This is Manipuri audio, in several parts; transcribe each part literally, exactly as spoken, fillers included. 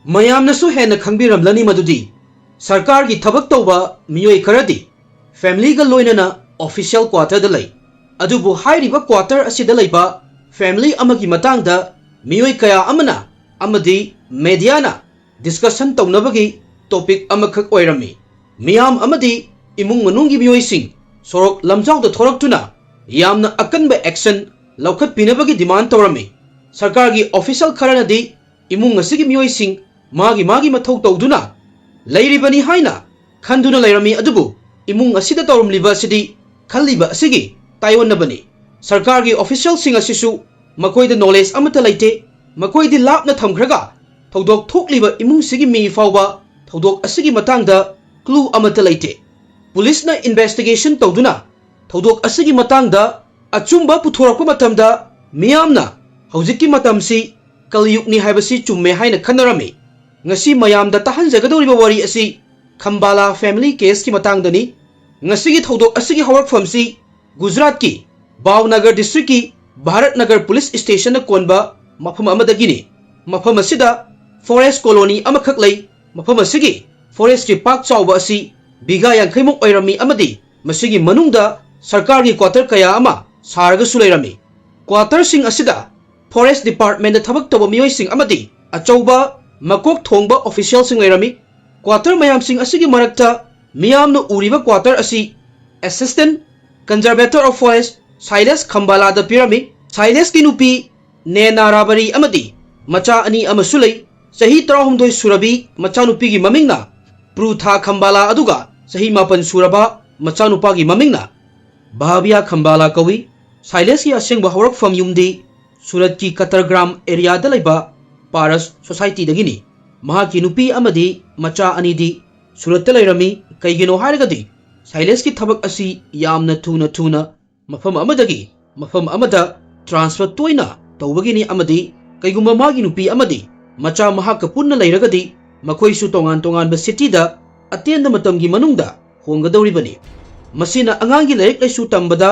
ꯃꯌꯥꯝꯅꯁꯨ ꯍꯦꯟꯅ ꯈꯪꯕꯤꯔꯝꯂꯅꯤ ꯃꯗꯨꯗꯤ ꯁꯔꯀꯥꯔꯒꯤ ꯊꯕꯛ ꯇꯧꯕ ꯃꯤꯑꯣꯏ ꯈꯔꯗꯤ ꯐꯦꯃꯤꯂꯤꯒ ꯂꯣꯏꯅꯅ ꯑꯣꯐꯤꯁꯤꯌꯦꯜ ꯀ꯭ꯋꯥꯇꯔꯗ ꯂꯩ꯫ ꯑꯗꯨꯕꯨ ꯍꯥꯏꯔꯤꯕ ꯀ꯭ꯋꯥꯇꯔ ꯑꯁꯤꯗ ꯂꯩꯕ ꯐꯦꯃꯤꯂꯤ ꯑꯃꯒꯤ ꯃꯇꯥꯡꯗ ꯃꯤꯑꯣꯏ ꯀꯌꯥ ꯑꯃꯅ ꯑꯃꯗꯤ ꯃꯦꯗꯤꯌꯥꯅ ꯗꯤꯁꯀꯁꯟ ꯇꯧꯅꯕꯒꯤ ꯇꯣꯄꯤꯛ ꯑꯃꯈꯛ ꯑꯣꯏꯔꯝꯃꯤ꯫ ꯃꯤꯌꯥꯝ ꯑꯃꯗꯤ ꯏꯃꯨꯡ ꯃꯅꯨꯡꯒꯤ ꯃꯤꯑꯣꯏꯁꯤꯡ ꯁꯣꯔꯣꯛ ꯂꯝꯖꯥꯎꯗ ꯊꯣꯔꯛꯇꯨꯅ ꯌꯥꯝꯅ ꯑꯀꯟꯕ ꯑꯦꯛꯁꯟ ꯂꯧꯈꯠꯄꯤꯅꯕꯒꯤ ꯗꯤꯃꯥꯟ ꯇꯧꯔꯝꯃꯤ꯫ ꯁꯔꯀꯥꯔꯒꯤ ꯑꯣꯐꯤꯁꯤꯌꯦꯜ ꯈꯔꯅꯗꯤ ꯏꯃꯨꯡ ꯑꯁꯤꯒꯤ ꯃꯤꯑꯣꯏꯁꯤꯡ ꯃꯥꯒꯤ ꯃꯥꯒꯤ ꯃꯊꯧ ꯇꯧꯗꯨꯅ ꯂꯩꯔꯤꯕꯅꯤ ꯍꯥꯏꯅ ꯈꯟꯗꯨꯅ ꯂꯩꯔꯝꯃꯤ, ꯑꯗꯨꯕꯨ ꯏꯃꯨꯡ ꯑꯁꯤꯗ ꯇꯧꯔꯝꯂꯤꯕ ꯑꯁꯤꯗꯤ ꯈꯜꯂꯤꯕ ꯑꯁꯤꯒꯤ ꯇꯥꯏꯑꯣꯟꯅꯕꯅꯤ꯫ ꯁꯔꯀꯥꯔꯒꯤ ꯑꯣꯐꯤꯁꯤꯌꯦꯜꯁꯤꯡ ꯑꯁꯤꯁꯨ ꯃꯈꯣꯏꯗ ꯅꯣꯂꯦꯖ ꯑꯃꯠꯇ ꯂꯩꯇꯦ꯫ ꯃꯈꯣꯏꯗꯤ ꯂꯥꯞꯅ ꯊꯝꯈ꯭ꯔꯒ ꯊꯧꯗꯣꯛ ꯊꯣꯛꯂꯤꯕ ꯏꯃꯨꯡꯁꯤꯒꯤ ꯃꯤ ꯐꯥꯎꯕ ꯊꯧꯗꯣꯛ ꯑꯁꯤꯒꯤ ꯃꯇꯥꯡꯗ ꯀ꯭ꯂꯨ ꯑꯃꯠꯇ ꯂꯩꯇꯦ꯫ ꯄꯨꯂꯤꯁꯅ ꯏꯟꯚꯦꯁꯇꯤꯒꯦꯁꯟ ꯇꯧꯗꯨꯅ ꯊꯧꯗꯣꯛ ꯑꯁꯤꯒꯤ ꯃꯇꯥꯡꯗ ꯑꯆꯨꯝꯕ ꯄꯨꯊꯣꯔꯛꯄ ꯃꯇꯝꯗ ꯃꯤꯌꯥꯝꯅ ꯍꯧꯖꯤꯛꯀꯤ ꯃꯇꯝꯁꯤ ꯀꯂꯤꯌꯨꯒꯅꯤ ꯍꯥꯏꯕꯁꯤ ꯆꯨꯝꯃꯦ ꯍꯥꯏꯅ ꯈꯟꯅꯔꯝꯃꯤ꯫ ꯉꯁꯤ ꯃꯌꯥꯝꯗ ꯇꯥꯍꯟꯖꯒꯗꯧꯔꯤꯕ ꯋꯥꯔꯤ ꯑꯁꯤ ꯈꯝꯕꯥꯂꯥ ꯐꯦꯃꯤꯂꯤ ꯀꯦꯁꯀꯤ ꯃꯇꯥꯡꯗꯅꯤ꯫ ꯉꯁꯤꯒꯤ ꯊꯧꯗꯣꯛ ꯑꯁꯤꯒꯤ ꯍꯧꯔꯛꯐꯝꯁꯤ ꯒꯨꯖꯔꯥꯠꯀꯤ ꯚꯥꯎꯅꯒꯔ ꯗꯤꯁꯇ꯭ꯔꯤꯛꯀꯤ ꯚꯥꯔꯠ ꯅꯒꯔ ꯄꯨꯂꯤꯁ ꯁ꯭ꯇꯦꯁꯟꯅ ꯀꯣꯟꯕ ꯃꯐꯝ ꯑꯃꯗꯒꯤꯅꯤ꯫ ꯃꯐꯝ ꯑꯁꯤꯗ ꯐꯣꯔꯦꯁ ꯀꯣꯂꯣꯅꯤ ꯑꯃꯈꯛ ꯂꯩ꯫ ꯃꯐꯝ ꯑꯁꯤꯒꯤ ꯐꯣꯔꯦꯁꯀꯤ ꯄꯥꯛ ꯆꯥꯎꯕ ꯑꯁꯤ ꯕꯤꯘꯥ ꯌꯥꯡꯈꯩꯃꯨꯛ ꯑꯣꯏꯔꯝꯃꯤ ꯑꯃꯗꯤ ꯃꯁꯤꯒꯤ ꯃꯅꯨꯡꯗ ꯁꯔꯀꯥꯔꯒꯤ ꯀ꯭ꯋꯥꯇꯔ ꯀꯌꯥ ꯑꯃ ꯁꯥꯔꯒꯁꯨ ꯂꯩꯔꯝꯃꯤ꯫ ꯀ꯭ꯋꯥꯇꯔꯁꯤꯡ ꯑꯁꯤꯗ ꯐꯣꯔꯦꯁ ꯗꯤꯄꯥꯔꯠꯃꯦꯟꯗ ꯊꯕꯛ ꯇꯧꯕ ꯃꯤꯑꯣꯏꯁꯤꯡ ꯑꯃꯗꯤ ꯑꯆꯧꯕ ꯃꯀꯣꯛ ꯊꯣꯡꯕ ꯑꯣꯐꯤꯁꯤꯌꯦꯜꯁꯤꯡ ꯂꯩꯔꯝꯃꯤ꯫ ꯀ꯭ꯋꯥꯇꯔ ꯃꯌꯥꯝꯁꯤꯡ ꯑꯁꯤꯒꯤ ꯃꯔꯛꯇ ꯃꯤꯌꯥꯝꯅ ꯎꯔꯤꯕ ꯀ꯭ꯋꯥꯇꯔ ꯑꯁꯤ Assistant Conservator of Forest ꯁꯥꯏꯂꯦꯁ ꯈꯝꯕꯥꯂꯥꯗ ꯄꯤꯔꯝꯃꯤ꯫ ꯁꯥꯏꯂꯦꯁꯀꯤ ꯅꯨꯄꯤ ꯅꯦꯅꯥ ꯔꯥꯕꯔꯤ ꯑꯃꯗꯤ ꯃꯆꯥ ꯑꯅꯤ ꯑꯃꯁꯨ ꯂꯩ꯫ ꯆꯍꯤ ꯇꯔꯥꯍꯨꯝꯗꯣꯏ ꯁꯨꯔꯕꯤ ꯃꯆꯥꯅꯨꯄꯤꯒꯤ ꯃꯃꯤꯡꯅ ꯄ꯭ꯔꯨꯊꯥ ꯈꯝꯕꯥꯂꯥ ꯑꯗꯨꯒ ꯆꯍꯤ ꯃꯥꯄꯟ ꯁꯨꯔꯕ ꯃꯆꯥꯅꯨꯄꯥꯒꯤ ꯃꯃꯤꯡꯅ ꯚꯥꯕꯤꯌꯥ ꯈꯝꯕꯥꯂꯥ ꯀꯧꯏ꯫ ꯁꯥꯏꯂꯦꯁꯀꯤ ꯑꯁꯦꯡꯕ ꯍꯧꯔꯛꯐꯝ ꯌꯨꯝꯗꯤ ꯁꯨꯔꯠꯀꯤ ꯀꯇꯔꯒ꯭ꯔꯥꯝ ꯑꯦꯔꯤꯌꯥꯗ ꯂꯩꯕ ꯄꯥꯔꯁ ꯁꯣꯁꯥꯏꯇꯤꯗꯒꯤꯅꯤ꯫ ꯃꯍꯥꯛꯀꯤ ꯅꯨꯄꯤ ꯑꯃꯗꯤ ꯃꯆꯥ ꯑꯅꯤꯗꯤ ꯁꯨꯔꯠꯇ ꯂꯩꯔꯝꯃꯤ꯫ ꯀꯩꯒꯤꯅꯣ ꯍꯥꯏꯔꯒꯗꯤ ꯁꯥꯏꯂꯦꯁꯀꯤ ꯊꯕꯛ ꯑꯁꯤ ꯌꯥꯝꯅ ꯊꯨꯅ ꯊꯨꯅ ꯃꯐꯝ ꯑꯃꯗꯒꯤ ꯃꯐꯝ ꯑꯃꯗ ꯇ꯭ꯔꯥꯟꯁꯐꯔ ꯇꯣꯏꯅ ꯇꯧꯕꯒꯤꯅꯤ ꯑꯃꯗꯤ ꯀꯩꯒꯨꯝꯕ ꯃꯥꯒꯤ ꯅꯨꯄꯤ ꯑꯃꯗꯤ ꯃꯆꯥ ꯃꯍꯥꯛꯀ ꯄꯨꯟꯅ ꯂꯩꯔꯒꯗꯤ ꯃꯈꯣꯏꯁꯨ ꯇꯣꯉꯥꯟ ꯇꯣꯉꯥꯟꯕ ꯁꯤꯇꯤꯗ ꯑꯇꯦꯟꯕ ꯃꯇꯝꯒꯤ ꯃꯅꯨꯡꯗ ꯍꯣꯡꯒꯗꯧꯔꯤꯕꯅꯤ꯫ ꯃꯁꯤꯅ ꯑꯉꯥꯡꯒꯤ ꯂꯥꯏꯔꯤꯛ ꯂꯥꯏꯁꯨ ꯇꯝꯕꯗ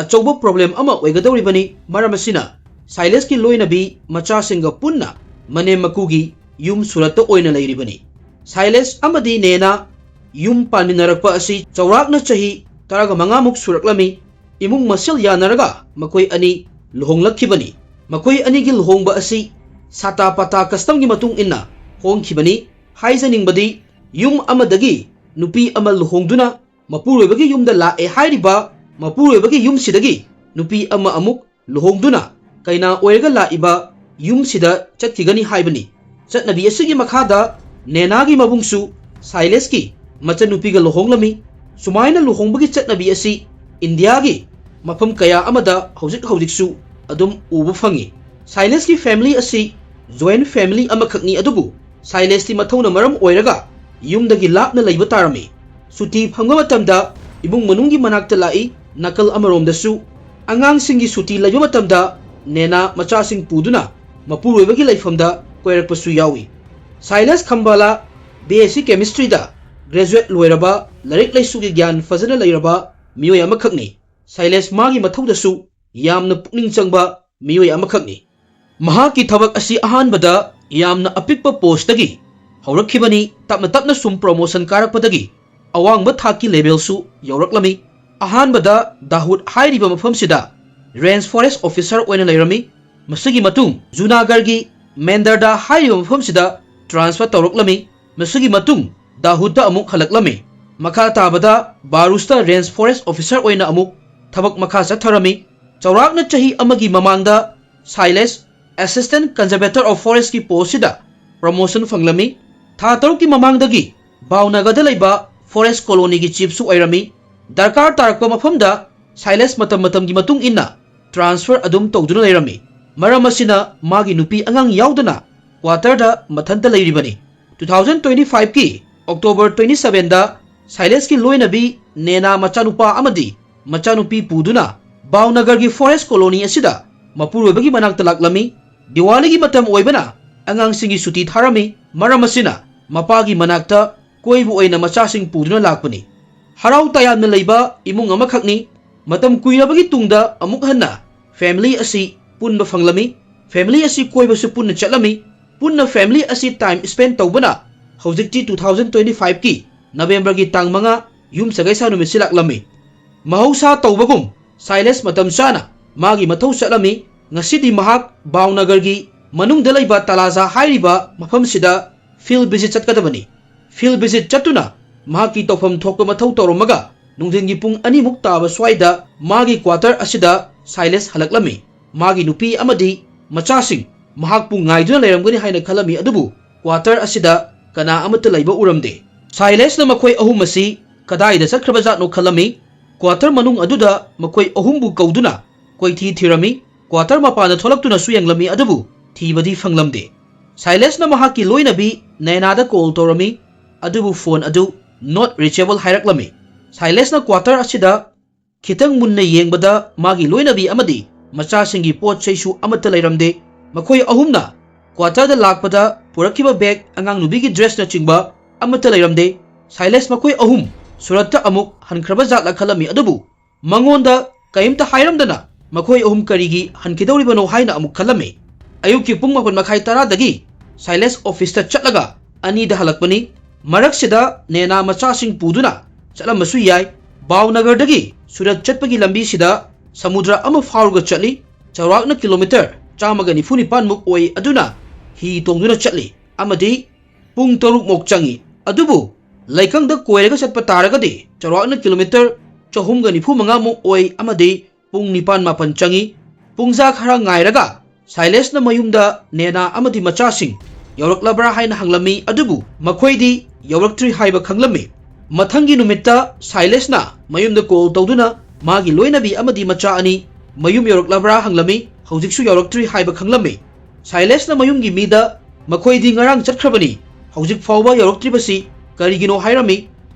ꯑꯆꯧꯕ ꯄ꯭ꯔꯣꯕ꯭ꯂꯦꯝ ꯑꯃ ꯑꯣꯏꯒꯗꯧꯔꯤꯕꯅꯤ꯫ ꯃꯔꯝ ꯑꯁꯤꯅ ꯁꯥꯏꯂꯦꯁꯀꯤ ꯂꯣꯏꯅꯕꯤ ꯃꯆꯥꯁꯤꯡꯒ ꯄꯨꯟꯅ ꯃꯅꯦꯝ ꯃꯀꯨꯒꯤ ꯌꯨꯝ ꯁꯨꯔꯠꯇ ꯑꯣꯏꯅ ꯂꯩꯔꯤꯕꯅꯤ꯫ ꯁꯥꯏꯂꯦꯁ ꯑꯃꯗꯤ ꯅꯦꯅꯥ ꯌꯨꯝ ꯄꯥꯟꯃꯤꯟꯅꯔꯛꯄ ꯑꯁꯤ ꯆꯥꯎꯔꯥꯛꯅ ꯆꯍꯤ ꯇꯔꯥꯃꯉꯥꯃꯨꯛ ꯁꯨꯔꯛꯂꯝꯃꯤ꯫ ꯏꯃꯨꯡ ꯃꯁꯦꯜ ꯌꯥꯅꯔꯒ ꯃꯈꯣꯏ ꯑꯅꯤ ꯂꯨꯍꯣꯡꯂꯛꯈꯤꯕꯅꯤ꯫ ꯃꯈꯣꯏ ꯑꯅꯤꯒꯤ ꯂꯨꯍꯣꯡꯕ ꯑꯁꯤ ꯁꯥꯇꯥ ꯄꯥꯇꯥ ꯀꯁꯇꯝꯒꯤ ꯃꯇꯨꯡ ꯏꯟꯅ ꯍꯣꯡꯈꯤꯕꯅꯤ꯫ ꯍꯥꯏꯖꯅꯤꯡꯕꯗꯤ, ꯌꯨꯝ ꯑꯃꯗꯒꯤ ꯅꯨꯄꯤ ꯑꯃ ꯂꯨꯍꯣꯡꯗꯨꯅ ꯃꯄꯨꯔꯣꯏꯕꯒꯤ ꯌꯨꯝꯗ ꯂꯥꯛꯑꯦ ꯍꯥꯏꯔꯤꯕ ꯃꯄꯨꯔꯣꯏꯕꯒꯤ ꯌꯨꯝꯁꯤꯗꯒꯤ ꯅꯨꯄꯤ ꯑꯃ ꯑꯃꯨꯛ ꯂꯨꯍꯣꯡꯗꯨꯅ ꯀꯩꯅꯥ ꯑꯣꯏꯔꯒ ꯂꯥꯛꯏꯕ ꯌꯨꯝꯁꯤꯗ ꯆꯠꯈꯤꯒꯅꯤ ꯍꯥꯏꯕꯅꯤ꯫ ꯆꯠꯅꯕꯤ ꯑꯁꯤꯒꯤ ꯃꯈꯥꯗ ꯅꯦꯅꯥꯒꯤ ꯃꯕꯨꯡꯁꯨ ꯁꯥꯏꯂꯦꯁꯀꯤ ꯃꯆꯟꯅꯨꯄꯤꯒ ꯂꯨꯍꯣꯡꯂꯝꯃꯤ꯫ ꯁꯨꯃꯥꯏꯅ ꯂꯨꯍꯣꯡꯕꯒꯤ ꯆꯠꯅꯕꯤ ꯑꯁꯤ ꯏꯟꯗꯤꯌꯥꯒꯤ ꯃꯐꯝ ꯀꯌꯥ ꯑꯃꯗ ꯍꯧꯖꯤꯛ ꯍꯧꯖꯤꯛꯁꯨ ꯑꯗꯨꯝ ꯎꯕ ꯐꯪꯉꯤ꯫ ꯁꯥꯏꯂꯦꯁꯀꯤ ꯐꯦꯃꯤꯂꯤ ꯑꯁꯤ ꯖꯣꯏꯟ ꯐꯦꯃꯤꯂꯤ ꯑꯃꯈꯛꯅꯤ, ꯑꯗꯨꯕꯨ ꯁꯥꯏꯂꯦꯁꯇꯤ ꯃꯊꯧꯅ ꯃꯔꯝ ꯑꯣꯏꯔꯒ ꯌꯨꯝꯗꯒꯤ ꯂꯥꯞꯅ ꯂꯩꯕ ꯇꯥꯔꯝꯃꯤ꯫ ꯁꯨꯇꯤ ꯐꯪꯕ ꯃꯇꯝꯗ ꯏꯃꯨꯡ ꯃꯅꯨꯡꯒꯤ ꯃꯅꯥꯛꯇ ꯂꯥꯛꯏ꯫ ꯅꯥꯀꯜ ꯑꯃꯔꯣꯝꯗꯁꯨ ꯑꯉꯥꯡꯁꯤꯡꯒꯤ ꯁꯨꯇꯤ ꯂꯩꯕ ꯃꯇꯝꯗ ꯅꯦꯅꯥ ꯃꯆꯥꯁꯤꯡ ꯄꯨꯗꯨꯅ ꯃꯄꯨꯔꯣꯏꯕꯒꯤ ꯂꯩꯐꯝꯗ ꯀꯣꯏꯔꯛꯄꯁꯨ ꯌꯥꯎꯏ꯫ ꯁꯥꯏꯂꯦꯁ ꯈꯝꯕꯥꯂꯥ ꯕꯤ ꯑꯦꯁ ꯁꯤ ꯀꯦꯃꯤꯁꯇ꯭ꯔꯤꯗ ꯒ꯭ꯔꯦꯖꯨꯋꯦꯠ ꯂꯣꯏꯔꯕ, ꯂꯥꯏꯔꯤꯛ ꯂꯩꯁꯨꯒꯤ ꯒ꯭ꯌꯥꯟ ꯐꯖꯅ ꯂꯩꯔꯕ ꯃꯤꯑꯣꯏ ꯑꯃꯈꯛꯅꯤ꯫ ꯁꯥꯏꯂꯦꯁ ꯃꯥꯒꯤ ꯃꯊꯧꯗꯁꯨ ꯌꯥꯝꯅ ꯄꯨꯛꯅꯤꯡ ꯆꯪꯕ ꯃꯤꯑꯣꯏ ꯑꯃꯈꯛꯅꯤ꯫ ꯃꯍꯥꯛꯀꯤ ꯊꯕꯛ ꯑꯁꯤ ꯑꯍꯥꯟꯕꯗ ꯌꯥꯝꯅ ꯑꯄꯤꯛꯄ ꯄꯣꯁꯇꯒꯤ ꯍꯧꯔꯛꯈꯤꯕꯅꯤ꯫ ꯇꯞꯅ ꯇꯞꯅ ꯁꯨꯝ ꯄ꯭ꯔꯣꯃꯣꯁꯟ ꯀꯥꯔꯛꯄꯗꯒꯤ ꯑꯋꯥꯡꯕ ꯊꯥꯛꯀꯤ ꯂꯦꯚꯦꯜꯁꯨ ꯌꯧꯔꯛꯂꯝꯃꯤ꯫ ꯑꯍꯥꯟꯕꯗ ꯗꯥꯍꯨꯗ ꯍꯥꯏꯔꯤꯕ ꯃꯐꯝꯁꯤꯗ ꯔꯦꯟꯖ ꯐꯣꯔꯦꯁ ꯑꯣꯐꯤꯁꯥꯔ ꯑꯣꯏꯅ ꯂꯩꯔꯝꯃꯤ꯫ ꯃꯁꯤꯒꯤ ꯃꯇꯨꯡ ꯖꯨꯅꯥꯒꯔꯒꯤ ꯃꯦꯟꯗꯔꯗꯥ ꯍꯥꯏꯔꯤꯕ ꯃꯐꯝꯁꯤꯗ ꯇ꯭ꯔꯥꯟꯁꯐꯔ ꯇꯧꯔꯛꯂꯝꯃꯤ꯫ ꯃꯁꯤꯒꯤ ꯃꯇꯨꯡ ꯗꯥꯍꯨꯗꯇ ꯑꯃꯨꯛ ꯍꯜꯂꯛꯂꯝꯃꯤ꯫ ꯃꯈꯥ ꯇꯥꯕꯗ ꯕꯥꯔꯨꯁꯇ ꯔꯦꯟꯖ ꯐꯣꯔꯦꯁ ꯑꯣꯐꯤꯁꯥꯔ ꯑꯣꯏꯅ ꯑꯃꯨꯛ ꯊꯕꯛ ꯃꯈꯥ ꯆꯠꯊꯔꯝꯃꯤ꯫ ꯆꯥꯎꯔꯥꯛꯅ ꯆꯍꯤ ꯑꯃꯒꯤ ꯃꯃꯥꯡꯗ ꯁꯥꯏꯂꯦꯁ ꯑꯦꯁꯤꯁꯇꯦꯟ ꯀꯟꯖꯔꯕꯦꯇꯔ ꯑꯣꯐ ꯐꯣꯔꯦꯁꯀꯤ ꯄꯣꯁꯁꯤꯗ ꯄ꯭ꯔꯣꯃꯣꯁꯟ ꯐꯪꯂꯝꯃꯤ꯫ ꯊꯥ ꯇꯔꯨꯛꯀꯤ ꯃꯃꯥꯡꯗꯒꯤ ꯚꯥꯎꯅꯒꯔꯗ ꯂꯩꯕ ꯐꯣꯔꯦꯁ ꯀꯣꯂꯣꯅꯤꯒꯤ ꯆꯤꯐꯁꯨ ꯑꯣꯏꯔꯝꯃꯤ꯫ ꯗꯔꯀꯥꯔ ꯇꯥꯔꯛꯄ ꯃꯐꯝꯗ ꯁꯥꯏꯂꯦꯁ ꯃꯇꯝ ꯃꯇꯝꯒꯤ ꯃꯇꯨꯡ ꯏꯟꯅ ꯇ꯭ꯔꯥꯟꯁꯐꯔ ꯑꯗꯨꯝ ꯇꯧꯗꯨꯅ ꯂꯩꯔꯝꯃꯤ꯫ ꯃꯔꯝ ꯑꯁꯤꯅ ꯃꯥꯒꯤ ꯅꯨꯄꯤ ꯑꯉꯥꯡ ꯌꯥꯎꯗꯅ ꯀ꯭ꯋꯥꯇꯔꯗ ꯃꯊꯟꯇ ꯂꯩꯔꯤꯕꯅꯤ꯫ ꯇꯨ ꯊꯥꯎꯖꯟ ꯇ꯭ꯋꯦꯟꯇꯤ ꯐꯥꯏꯚꯀꯤ ꯑꯣꯛꯇꯣꯕꯔ ꯇ꯭ꯋꯦꯟꯇꯤ ꯁꯚꯦꯟꯗ ꯁꯥꯏꯂꯦꯁꯀꯤ ꯂꯣꯏꯅꯕꯤ ꯅꯦꯅꯥ ꯃꯆꯥꯅꯨꯄꯥ ꯑꯃꯗꯤ ꯃꯆꯥꯅꯨꯄꯤ ꯄꯨꯗꯨꯅ ꯚꯥꯎꯅꯒꯔꯒꯤ ꯐꯣꯔꯦꯁ ꯀꯣꯂꯣꯅꯤ ꯑꯁꯤꯗ ꯃꯄꯨꯔꯣꯏꯕꯒꯤ ꯃꯅꯥꯛꯇ ꯂꯥꯛꯂꯝꯃꯤ꯫ ꯗꯤꯋꯥꯂꯤꯒꯤ ꯃꯇꯝ ꯑꯣꯏꯕꯅ ꯑꯉꯥꯡꯁꯤꯡꯒꯤ ꯁꯨꯇꯤ ꯊꯥꯔꯝꯃꯤ꯫ ꯃꯔꯝ ꯑꯁꯤꯅ ꯃꯄꯥꯒꯤ ꯃꯅꯥꯛꯇ ꯀꯣꯏꯕ ꯑꯣꯏꯅ ꯃꯆꯥꯁꯤꯡ ꯄꯨꯗꯨꯅ ꯂꯥꯛꯄꯅꯤ꯫ ꯍꯔꯥꯎ ꯇꯌꯥꯝꯅ ꯂꯩꯕ ꯏꯃꯨꯡ ꯑꯃꯈꯛꯅꯤ꯫ ꯃꯇꯝ ꯀꯨꯏꯔꯕꯒꯤ ꯇꯨꯡꯗ ꯑꯃꯨꯛ ꯍꯟꯅ ꯐꯦꯃꯤꯂꯤ ꯑꯁꯤ ꯄꯨꯟꯕ ꯐꯪꯂꯝꯃꯤ꯫ ꯐꯦꯃꯤꯂꯤ ꯑꯁꯤ ꯀꯣꯏꯕꯁꯨ ꯄꯨꯟꯅ ꯆꯠꯂꯝꯃꯤ꯫ ꯄꯨꯟꯅ family ꯑꯁꯤ time spend ꯇꯧꯕꯅ ꯍꯧꯖꯤꯛꯇꯤ two thousand twenty five ꯀꯤ November ꯒꯤ ꯇꯥꯡ ꯃꯉꯥ ꯌꯨꯝ ꯁꯒꯩꯁꯥ ꯅꯨꯃꯤꯠꯁꯤ ꯂꯥꯛꯂꯝꯃꯤ꯫ ꯃꯍꯧꯁꯥ ꯇꯧꯕꯒꯨꯝ ꯁꯥꯏꯂꯦꯁ ꯃꯇꯝ ꯆꯥꯅ ꯃꯥꯒꯤ ꯃꯊꯧ ꯆꯠꯂꯝꯃꯤ꯫ ꯉꯁꯤꯗꯤ ꯃꯍꯥꯛ ꯚꯥꯎꯅꯒꯔꯒꯤ ꯃꯅꯨꯡꯗ ꯂꯩꯕ ꯇꯂꯥꯖꯥ ꯍꯥꯏꯔꯤꯕ ꯃꯐꯝꯁꯤꯗ field visit ꯆꯠꯀꯗꯕꯅꯤ꯫ Field visit ꯆꯠꯇꯨꯅ ꯃꯍꯥꯛꯀꯤ ꯇꯧꯐꯝ ꯊꯣꯛꯄ ꯃꯊꯧ ꯇꯧꯔꯝꯃꯒ ꯅꯨꯡꯊꯤꯟꯒꯤ ꯄꯨꯡ ꯑꯅꯤꯃꯨꯛ ꯇꯥꯕ ꯁ꯭ꯋꯥꯏꯗ ꯃꯥꯒꯤ quarter ꯑꯁꯤꯗ ꯁꯥꯏꯂꯦꯁ ꯍꯜꯂꯛꯂꯝꯃꯤ꯫ ꯃꯥꯒꯤ ꯅꯨꯄꯤ ꯑꯃꯗꯤ ꯃꯆꯥꯁꯤꯡ ꯃꯍꯥꯛꯄꯨ ꯉꯥꯏꯗꯨꯅ ꯂꯩꯔꯝꯒꯅꯤ ꯍꯥꯏꯅ ꯈꯜꯂꯝꯃꯤ, ꯑꯗꯨꯕꯨ quarter ꯑꯁꯤꯗ ꯀꯅꯥ ꯑꯃꯠꯇ ꯂꯩꯕ ꯎꯔꯝꯗꯦ꯫ ꯁꯥꯏꯂꯦꯁꯅ ꯃꯈꯣꯏ ꯑꯍꯨꯝ ꯑꯁꯤ ꯀꯗꯥꯏꯗ ꯆꯠꯈ꯭ꯔꯕꯖꯥꯠꯅꯣ ꯈꯜꯂꯝꯃꯤ꯫ Quarter ꯃꯅꯨꯡ ꯑꯗꯨꯗ ꯃꯈꯣꯏ ꯑꯍꯨꯝꯕꯨ ꯀꯧꯗꯨꯅ ꯀꯣꯏꯊꯤ ꯊꯤꯔꯝꯃꯤ꯫ Quarter ꯃꯄꯥꯟꯗ ꯊꯣꯛꯂꯛꯇꯨꯅꯁꯨ ꯌꯦꯡꯂꯝꯃꯤ, ꯑꯗꯨꯕꯨ ꯊꯤꯕꯗꯤ ꯐꯪꯂꯝꯗꯦ꯫ ꯁꯥꯏꯂꯦꯁꯅ ꯃꯍꯥꯛꯀꯤ ꯂꯣꯏꯅꯕꯤ ꯅꯦꯅꯥꯗ call ꯇꯧꯔꯝꯃꯤ, ꯑꯗꯨꯕꯨ phone ꯑꯗꯨ not reachable ꯍꯥꯏꯔꯛꯂꯝꯃꯤ꯫ ꯁꯥꯏꯂꯦꯁꯅ quarter ꯑꯁꯤꯗ ꯈꯤꯇꯪ ꯃꯨꯟꯅ ꯌꯦꯡꯕꯗ ꯃꯥꯒꯤ ꯂꯣꯏꯅꯕꯤ ꯑꯃꯗꯤ ꯃꯆꯥꯁꯤꯡꯒꯤ ꯄꯣꯠ ꯆꯩꯁꯨ ꯑꯃꯠꯇ ꯂꯩꯔꯝꯗꯦ꯫ ꯃꯈꯣꯏ ꯑꯍꯨꯝꯅ quarterꯗ ꯂꯥꯛꯄꯗ ꯄꯨꯔꯛꯈꯤꯕ bag, ꯑꯉꯥꯡ ꯅꯨꯕꯤꯒꯤ dressꯅꯆꯤꯡꯕ ꯑꯃꯠꯇ ꯂꯩꯔꯝꯗꯦ꯫ ꯁꯥꯏꯂꯦꯁ ꯃꯈꯣꯏ ꯑꯍꯨꯝ ꯁꯨꯔꯠꯇ ꯑꯃꯨꯛ ꯍꯟꯈ꯭ꯔꯕ ꯖꯥꯠꯂ ꯈꯜꯂꯝꯃꯤ, ꯑꯗꯨꯕꯨ ꯃꯉꯣꯟꯗ ꯀꯔꯤꯝꯇ ꯍꯥꯏꯔꯝꯗꯅ ꯃꯈꯣꯏ ꯑꯍꯨꯝ ꯀꯔꯤꯒꯤ ꯍꯟꯈꯤꯗꯧꯔꯤꯕꯅꯣ ꯍꯥꯏꯅ ꯑꯃꯨꯛ ꯈꯜꯂꯝꯃꯤ꯫ ꯑꯌꯨꯛꯀꯤ ꯄꯨꯡ ꯃꯥꯄꯟ ꯃꯈꯥꯏ ꯇꯔꯥꯗꯒꯤ ꯁꯥꯏꯂꯦꯁ officeꯇ ꯆꯠꯂꯒ ꯑꯅꯤꯗ ꯍꯜꯂꯛꯄꯅꯤ꯫ ꯃꯔꯛꯁꯤꯗ ꯅꯦꯅꯥ ꯃꯆꯥꯁꯤꯡ ꯄꯨꯗꯨꯅ ꯆꯠꯂꯝꯕꯁꯨ ꯌꯥꯏ꯫ ꯚꯥꯎꯅꯒꯔꯗꯒꯤ ꯁꯨꯔꯠ ꯆꯠꯄꯒꯤ ꯂꯝꯕꯤꯁꯤꯗ ꯁꯃꯨꯗ꯭ꯔ ꯑꯃ ꯐꯥꯎꯔꯒ ꯆꯠꯂꯤ꯫ ꯆꯥꯎꯔꯥꯛꯅ kilometre ꯆꯥꯝꯃꯒ ꯅꯤꯐꯨ ꯅꯤꯄꯥꯟꯃꯨꯛ ꯑꯣꯏ, ꯑꯗꯨꯅ ꯍꯤ ꯇꯣꯡꯗꯨꯅ ꯆꯠꯂꯤ ꯑꯃꯗꯤ ꯄꯨꯡ ꯇꯔꯨꯛꯃꯨꯛ ꯆꯪꯏ꯫ ꯑꯗꯨꯕꯨ ꯂꯩꯀꯪꯗ ꯀꯣꯏꯔꯒ ꯆꯠꯄ ꯇꯥꯔꯒꯗꯤ ꯆꯥꯎꯔꯥꯛꯅ kilometre ꯆꯍꯨꯝꯒ ꯅꯤꯐꯨ ꯃꯉꯥꯃꯨꯛ ꯑꯣꯏ ꯑꯃꯗꯤ ꯄꯨꯡ ꯅꯤꯄꯥꯟ ꯃꯥꯄꯟ ꯆꯪꯏ꯫ ꯄꯨꯡꯖꯥ ꯈꯔ ꯉꯥꯏꯔꯒ ꯁꯥꯏꯂꯦꯁꯅ ꯃꯌꯨꯝꯗ ꯅꯦꯅꯥ ꯑꯃꯗꯤ ꯃꯆꯥꯁꯤꯡ ꯌꯧꯔꯛꯂꯕ꯭ꯔꯥ ꯍꯥꯏꯅ ꯍꯪꯂꯝꯃꯤ, ꯑꯗꯨꯕꯨ ꯃꯈꯣꯏꯗꯤ ꯌꯧꯔꯛꯇ꯭ꯔꯤ ꯍꯥꯏꯕ ꯈꯪꯂꯝꯃꯤ꯫ ꯃꯊꯪꯒꯤ ꯅꯨꯃꯤꯠꯇ ꯁꯥꯏꯂꯦꯁꯅ ꯃꯌꯨꯝꯗ call ꯇꯧꯗꯨꯅ ꯃꯥꯒꯤ ꯂꯣꯏꯅꯕꯤ ꯑꯃꯗꯤ ꯃꯆꯥ ꯑꯅꯤ ꯃꯌꯨꯝ ꯌꯧꯔꯛꯂꯕ꯭ꯔꯥ ꯍꯪꯂꯝꯃꯤ, ꯍꯧꯖꯤꯛꯁꯨ ꯌꯧꯔꯛꯇ꯭ꯔꯤ ꯍꯥꯏꯕ ꯈꯪꯂꯝꯃꯤ꯫ ꯁꯥꯏꯂꯦꯁꯅ ꯃꯌꯨꯝꯒꯤ ꯃꯤꯗ ꯃꯈꯣꯏꯗꯤ ꯉꯔꯥꯡ ꯆꯠꯈ꯭ꯔꯕꯅꯤ, ꯍꯧꯖꯤꯛ ꯐꯥꯎꯕ ꯌꯧꯔꯛꯇ꯭ꯔꯤꯕꯁꯤ ꯀꯔꯤꯒꯤꯅꯣ ꯍꯥꯏꯔꯝꯃꯤ꯫